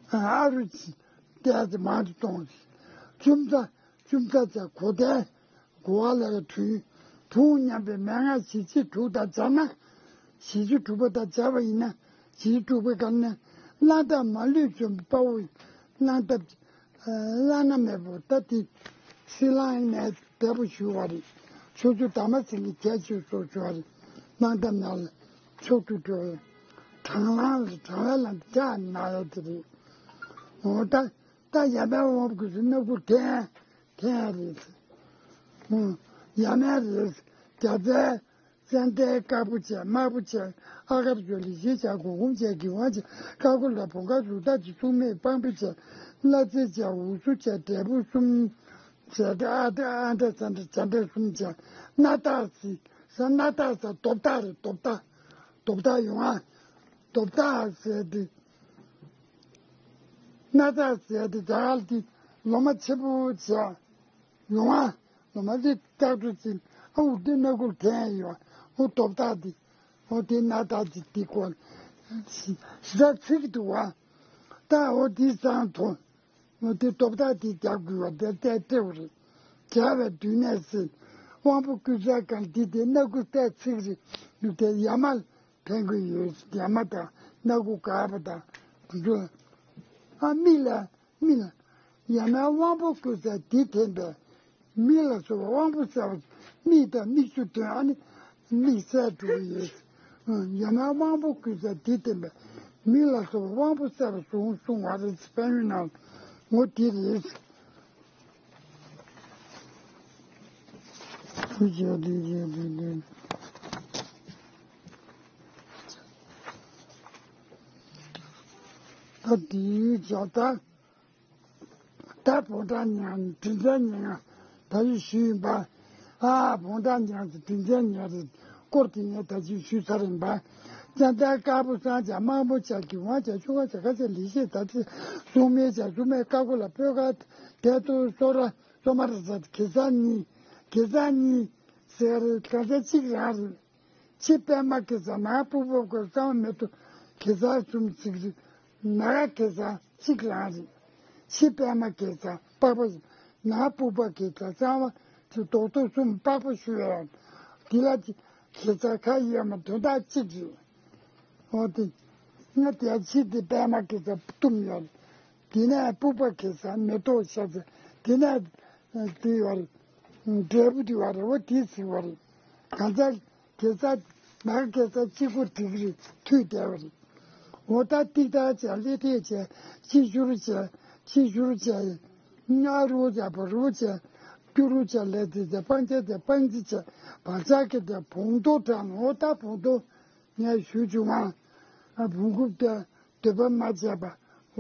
ཨ་རུ་ཅི་ཏེ་ཨ་ཙི་མང་དུ་གཏོང་ཅི། ཅུམ་ཚ་ཅུམ་ཚ་ཚ་གོ་ཏན་གོ་བ་ལ་ཡ་དུས་བུང་མཉམ་པའི་མན་ངག་བཞི་བཅུ་དྲུག་དང་སྦྱར་ན། བཞི་བཅུ་དྲུག་པ་དང་སྦྱར་བ་ཡིན་ན་བཞི་བཅུ་དྲུག་པའི་སྐབས་ནས་གླང་དར་མ་ལུས་འཇོམས་པའི་དཔའ་བོ་གླང་དར་བླ་ན་མེད་པོ་ད་དེ་སྲིན་གླང་ནས་འབེལ་པོ་ཞུ་བ་རེད། ཆུ་ཚོད་དར་མ་ཟིན་གྱི་ཁྱད་ཆོས་སོགས་ཞུ་བ་རེད། གླང་དར་ནང་ལ་ཕྱོགས་བཅུ་འགྲོ་བའི་དྲང་ལང་ལ་དྲང་བའི་ལམ་དུ་ཇག་ནང་ཡ་དེ་རེད། འོ་ད་ད་ཡ་མའི་དབང་པོ་གི་སྣ་ཁུག་འཐེན་འཐེན་ཡ་རེད། ཡ་མའི་རེད། རྒྱ་ཚའི་ཙན་དན་དཀར་པོ་བྱས་དམར་པོ་བྱས་ཨ་གར་ཇོ་ལི་ཞེས་བྱ་གུར་གུམ་བྱས་གི་ཝང་བྱས་ཀ་ཀུ་ལ་བུང་ཁ་རུ་ད་ཅི་གསུང་མེད་སྤང་པོ་བྱས་བླ་རྩེ་བྱས་འུ་སུ་བྱས་འབྲས་བུ་གསུམ་བྱས་ཏེ་ཨ་ཏི་ཨ་འདྲ་ས་འདྲ་བྱ་འདྲ་གསུམ་བྱས་སྣ་ཐག་སི་ས་སྣ་ཐག་ས་རྡོབ་ཐག་རེད། རྡོབ་ཐག་རྡོབ་ཐག་ཡོང་ཨ། རྡོབ་ཐག་ཟེར་ཏེ། སྣ་ཐག་ཟེར་ཏེ་རྒྱ་གར་གྱི་ལོ་མ་ཆེན་པོ་བྱས། ཡོང་ཨ། ལོ་མ་དེ་ལྟག་འགྲོ་ཅིག་ཨ་འུ་དེ་སྣ་ཁུག་འཐེན་ཡོང་ཨ། འོ་རྡོབ་ཐག་དེ། འོ་དེ་སྣ་ཐག་དེ་དེ་སྐོར་ཞི་ཞི་ད་ཚིག་འདུག་བ། ད་འོ་དེ་སང་དོ། འོ་དེ་རྡོབ་ཐག་དེ་རྒྱག་དགོས་བ་དེ་ལྟས་སྤྲེའུ་རེད། རྒྱག་པའི་དུས་ནས་ཟིན། དབང་པོ་ཀུན་གསལ་གང་འདི་དེ་སྣ་ཁུག་ལྟས་ཚིག་རེད། ནུབ་དེ་ཡ་མ་ཕན་གྱི་ཡོད། ཡ་མ་དང་སྣ་ཁུག་འགག་པ་དང་འགྲོ། ཨ་མིག་ལ་མིག་ལ་ཡ་མའི་དབང་པོ་ཀུན་གསལ་འདི་འཐེན་པས་མིག་ལ་སོགས་པའི་དབང་པོ་གསལ་བ། མིག་དང་མིག་ཆུ་ཐོན་ཨ་ནི་མིག་གསལ་འགྲོ་གི་ཡོད། ཡ་མའི་དབང་པོ་ཀུན་གསལ་འདི་འཐེན་པས་མིག་ལ་སོགས་པའི་དབང་པོ་གསལ་བ་བཟུང་གསུང་བ་རེད། དཔལ་ཡོན་ནང་ངོ་འདི་རེད། ད་དེའི་ཇོ་ད་ད་བོ་ད་ཉང་དྲིན་ཆ་ཉེ་ང་ ད་ཅི་ཞུས་ཡིན་པ། ཨ་བོང་བྲང་ཉག་དེ་དྲིན་ཅན་ཉག་རེད། སྐོར་དེ་ངས་ད་ཅི་ཞུས་ཚར་ཡིན་པ། ཙན་དན་དཀར་པོ་སྲང་བྱ་དམར་པོ་བྱ་རྒྱུ་དབང་བྱ་ཆུ་ཁ་བྱ་ཁ་བྱ་ལི་ཤེས་ད་ཅི་སྲུང་མའི་བྱ་སྲུང་མའི་ཀ་ཀོ་ལ་སྤོས་ཀ་དེ་ཏོ་སོ་ར་སོ་མ་ར་ཟ་གེ་ས་གཉིས་གེ་ས་གཉིས་ཟེར་ག་ས་གཅིག་རང་རེད། ཕྱི་པད་མ་གེ་སར་ནང་སྤུ་བ་གེ་སར་མེ་ཏོག་གེ་སར་གསུམ་ཚིག་རེད། ནང་གེ་སར་གཅིག་རང་རེད། ཕྱི་པད་མ་གེ་སར་པགས་པ་ནང་སྤུ་བ་གེ་སར་གསང་བ་ཚིག་རྡོག་རྡོག་གསུམ་པགས་པ་ཞུ་ཡ་ཡང་འདི་ལ་གེ་སར་ཁ་ཡོད་མ་དོན་དག་གཅིག་རེད། འོ་དེ་ང་དེ་ཕྱི་དེ་པད་མ་གེ་སར་གཏུམ་ཡོད། དེ་ནས་སྤུ་བ་གེ་སར་མེ་ཏོག་ཤར་ཚེ་དེ་ནས་དེ་ཡོད་རེད། འབྲས་བུ་དེ་ཡོད་རེད། འོ་དེ་ཚིག་ཡོད་རེད། གང་ཚ། གེ་སར། ནག་གེ་སར་གཅིག་པུ་འགྲིག་རེད། མཐུད་བསྡད་པ་རེད། འོ་ད་ཏིག་ཏག་བྱས་ལྷད་ཏིག་བྱས་ཕྱི་བཞུར་བྱས་ཕྱི་བཞུར་བྱས། ཨ་རུ་བྱས་བ་རུ་བྱས་ཏུ་རུ་བྱས་ལྷད་ཏིག་བྱས་སྤང་བྱ་བྱས་སྤང་རྩི་བྱས་བ་ཚ་གེ་བྱས་བོང་རྡོ་བྲག་ནོ། འོ་ད་བོང་རྡོ་ངས་ཞུ་བྱུང་ང་། ཨ་བོང་ཀུ་བྱས་འདོད་པ་མ་བྱས་པ་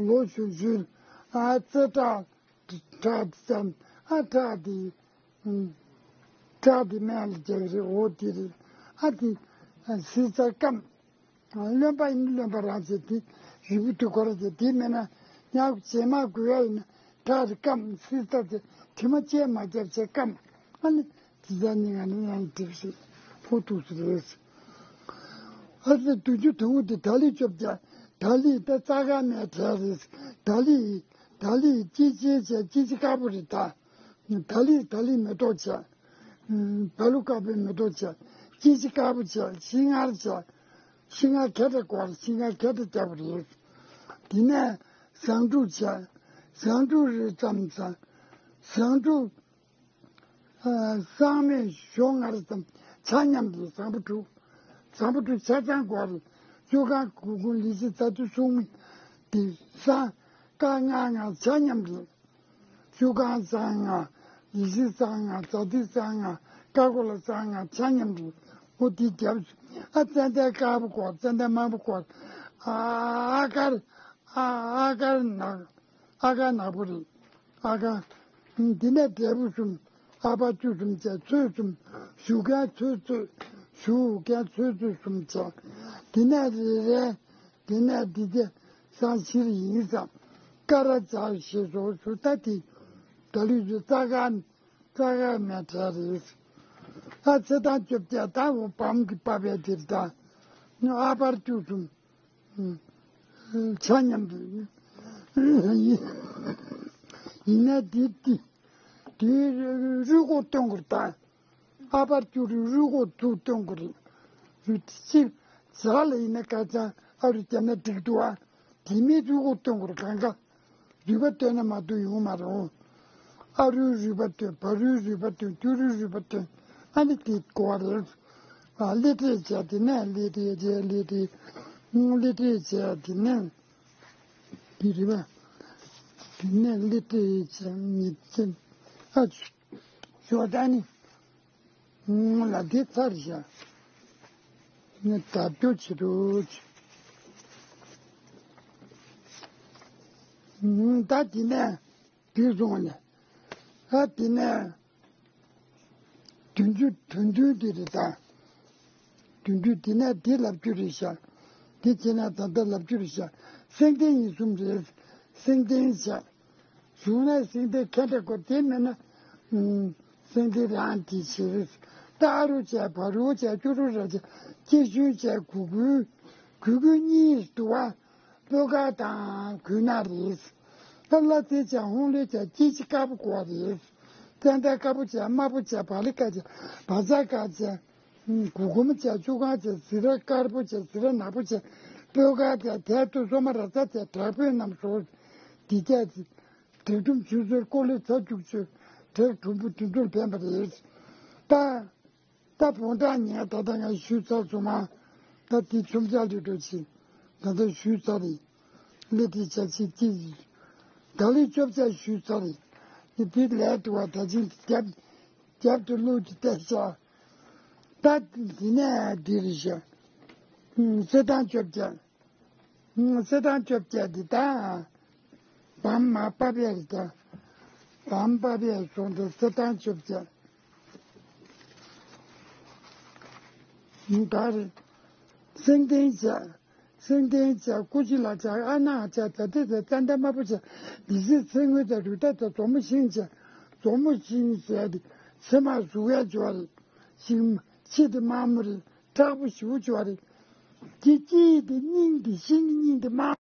ལོ་བཞུ་བཞུར། ཨ་རྩེ་བྲག་བྲག་ཙམ་ཨ་བྲག་དེ། ཨུམ། བྲག་དེ་སྨན་ལ་རྒྱག་རེད། འོ་དེ་རེད། ཨ་དེ་ཨ་སྲིད་རྩ་སྐམ། ཨ་རློན་པ་ཡིན་ན་རློན་པ་རང་བྱེད་དེ་རིལ་བུ་དུ་ཁོ་ར་བྱེད་དེ་མེད་ན་ཉག་བྱེ་མ་དགོས་ཡ་ཡིན་ན་བྲག་རེད་སྐམ། སྲིད་རྩ་དེ་དྲི་མ་ཅན་མ་རྒྱབ་བྱེད་སྐམ། ཨ་ནི་དེ་ཚ་ནི་ང་ནི་ཡང་འགྲིག་ཞིག་ཕོ་ཐུག་སུ་རེད། ཨ་ཙི་དུས་རྒྱུན་དུ་དེ་ད་ལི་བཅོ་བརྒྱད་ད་ལི་ད་རྩ་ཁ་མེད་བྲལ་རེད། ད་ལི་ད་ལི་ཅི་ཅི་བྱས་ཅི་ཅི་དཀར་པོ་རེད་ད། ད་ལི་ད་ལི་མེ་ཏོག་བྱས། བ་ལུ་དཀར་པོའི་མེ་ཏོག་བྱས། ཅི་ཅི་དཀར་པོ་བྱས་ཤིང་མངར་བྱས། ཤིང་མངར་གད་དྲ་བསྐོར་ཤིང་མངར་གད་དྲ་བརྒྱབ་པ་རེད། དེ་ནས་ཟངས་དྲུག་བྱས། ཟངས་དྲུག་རེ་ཙམ་ཟངས་ཟངས་དྲུག་ཨ་སྲང་མེད་ཞོ་ལྔ་རེ་ཙམ་ཆ་མཉམ་དེ་བཟང་པོ་དྲུག་བཟང་པོ་དྲུག་ཆ་ཚང་དགོས་རེད། བཅུ་གང་གུ་གུ་ལི་ཤི་ཙ་ཏུ་སྲུང་མི་དེ་སྲང་ཀ་ལྔ་ལྔ་ཆ་མཉམ་རེད། བཅུ་གང་སྲང་ལྔ་ལི་ཤི་སྲང་ལྔ་ཙ་ཏུ་སྲང་ལྔ་ཀ་ཀོ་ལ་སྲང་ལྔ་ཆ་མཉམ་རེད། འོ་དེ་རྒྱབ་ཨ་ཙན་དན་དཀར་པོ་དགོས་ཙན་དན་དམར་པོ་དགོས། ཨ་ཨ་དཀར་ཨ་ཨ་དཀར་ནག་ཨ་དཀར་ནག་པོ་རེད། ཨ་ཁ། འདི་ནས་འབྲས་བུ་གསུམ། ཨ་པ་བཅུ་གསུམ་བྱས་ཚོད་གསུམ། ཞུ་མཁན་ཚོད་ཚོད། ཞུ་མཁན་ཚོད་ཚོད་གསུམ་བྱས། འདི་ནས་རེ་རེ། འདི་ནས་འདི་དེ་སང་ཕྱིར་ཡིན་ཙང་། ཀ་ར་བྱ་ཞེས་སོགས་སུ་ལྟ་སྟེ། ད་ལུས་སུ་རྩ་ཁ་རྩ་ཁ་མེད་བྲལ་རེད། ཨ་ཚེ་དང་བཅོ་བརྒྱད་ད་འོ་བམ་གྱི་པ་བའི་དེར་ད། ཨ་པར་བཅུ་གསུམ། ཆ་མཉམ་དུ། ཡིན་ན་འདི་འདི་འདི་རུས་ཁོག་སྟོན་དགོས་རེད་ད། ཨ་པར་ཅུ་རུས་རུས་ཁོག་ཚུར་སྟོན་དགོས་རེད། རུས་ཅི་བྱ་ལ་ཡིན་ན་ཀ་ཅང་ཨ་རུ་བརྒྱབ་ན་འགྲིག་འདུག་ཨ། དེ་མིན་རུས་ཁོག་སྟོན་དགོས་རེད་གང་ག་རུས་པ་བཏོན་ན་མ་གཏོགས་ཡོང་མ་རུང་། ཨ་རུའི་རུས་པ་བཏོན་བ་རུའི་རུས་པ་བཏོན་ཅུ་རུའི་རུས་པ་བཏོན་ཨ་ནི་དེ་དགོས་པ་རེད། ཨ་ལི་ཏྲེ་བྱས་དེ་ནས་ལི་ཏྲེ་བྱས་ལི་ཏྲེ། ལི་ཏྲེ་བྱས་དེ་ནས་དེ་རེད་པ། དེ་ནས་ལི་ཏྲེ་བྱས་ཉིད་ཅན་ཨ་ཞོ་ད་ནི་ལ་དེ་ཚར་བཞག་ངས་ད་སྐྱོ་བྱེད་འགྲོ། ད་དེ་ནས། དེ་སོང་ནས། ཨ་དེ་ནས། བདུན་ཅུ་དོན་བདུན་དེ་རེད་ད། བདུན་ཅུ་དེ་ནས་དེ་ལབ་རྒྱུ་རེད་ཤག་དེ་བྱས་ན་ད་ལྟ་ལབ་རྒྱུ་རེད་ཤག་སེང་ལྡེང་ཡིན་གསུམ་རེད། སེང་ལྡེང་བྱས། གཞུང་ན་སེང་ལྡེང་ཁ་འདྲ་གོ་དེ་མེད་ན། ཨུམ། སེང་ལྡེང་རང་དེ་བྱས་རེད། ད་ཨ་རུ་བྱས་བ་རུ་བྱས་ཅུ་རུ་ར་བྱས་ཀྱེ་ཞུན་བྱས་གུ་གུལ། གུ་གུལ་གཉིས་འདུག་བ། སྤོས་དཀར་དང་གུ་ནག་རེད། ད་ལ་རྩེ་བྱས་ཧོང་ལེ་བྱས་ཅི་ཅི་དཀར་པོ་དགོས་པ་རེད། ཙན་དན་དཀར་པོ་བྱས་དམར་པོ་བྱས་བག་ལེབ་དཀར་བྱས་བ་ཚྭ་དཀར་བྱས། གུ་གུམ་བྱས་ཆུ་གང་བྱས་ཟི་ར་དཀར་པོ་བྱས་ཟི་ར་ནག་པོ་བྱས་སྤོས་དཀར་བྱས་དལ་དུ་སོ་མ་ར་ཚ་བྱས་དྲག་པོའི་རྣམས་སོ། འདི་བྱས་ཚེ། དྲེག་གྲུམ་ཆུ་ཚོད་ཀོ་ལི་ཚ་བཅུག་ཆུ། དྲེག་གྲུམ་བུ་དུད་འགྲོར་ཕན་པ་རེད། ད། ད་བོང་བྲང་ཉལ་ད་ལྟ་ང་ཞུས་ཚར་སོང་ང་། ད་དེ་ཆུམ་ཆ་ལི་འགྲོ་ཆེ། ད་ལྟ་ཞུས་ཚར་རེད། ལི་ཏི་ཆ་ཆི་ཅི། ད་ལི་བཅོ་བརྒྱད་ཞུས་ཚར་རེད། ནི་དེ་ལས་དུ་བ་ད་ཅི་རྒྱབ་རྒྱབ་ཏུ་ལུག་ཅི་བལྟས་ཤག་ད་འདི་ནས་འདི་རེད་ཤག་ཚེ་དང་བཅོ་བརྒྱད། ཚེ་དང་བཅོ་བརྒྱད་འདི་ད། བམ་མ་པ་བེ་རེད་ད། བམ་པ་པའི་གཞུང་དུ་གསེར་ཐང་བཅུ་བྱས། ག་རེ། སེང་ལྡེང་བྱས། སེང་ལྡེང་བྱས། ཀུ་ཅི་ལ་བྱས། ཨ་ནག་བྱས། ད་ཏི་བྱས། ཙན་དན་དམར་པོ་བྱས། འདི་ཚེ་ཚེ་སྔོན་དང་རུ་ཏྲ་དང་མཛོ་མོ་ཤིང་བྱས། མཛོ་མོ་ཤིང་བྱས་ཏེ་ཚེར་མ་ཟུག་ཡ་བྱོས་རེད། ཤིང་ཕྱེ་དེ་དམར་མོ་རེད། ཁྲག་པོ་ཞེ་པོ་བྱོས་རེད། དེ་ལྕེ་དེ་སྙིང་དེ་ཤིང་སྙིང་དེ་དམར།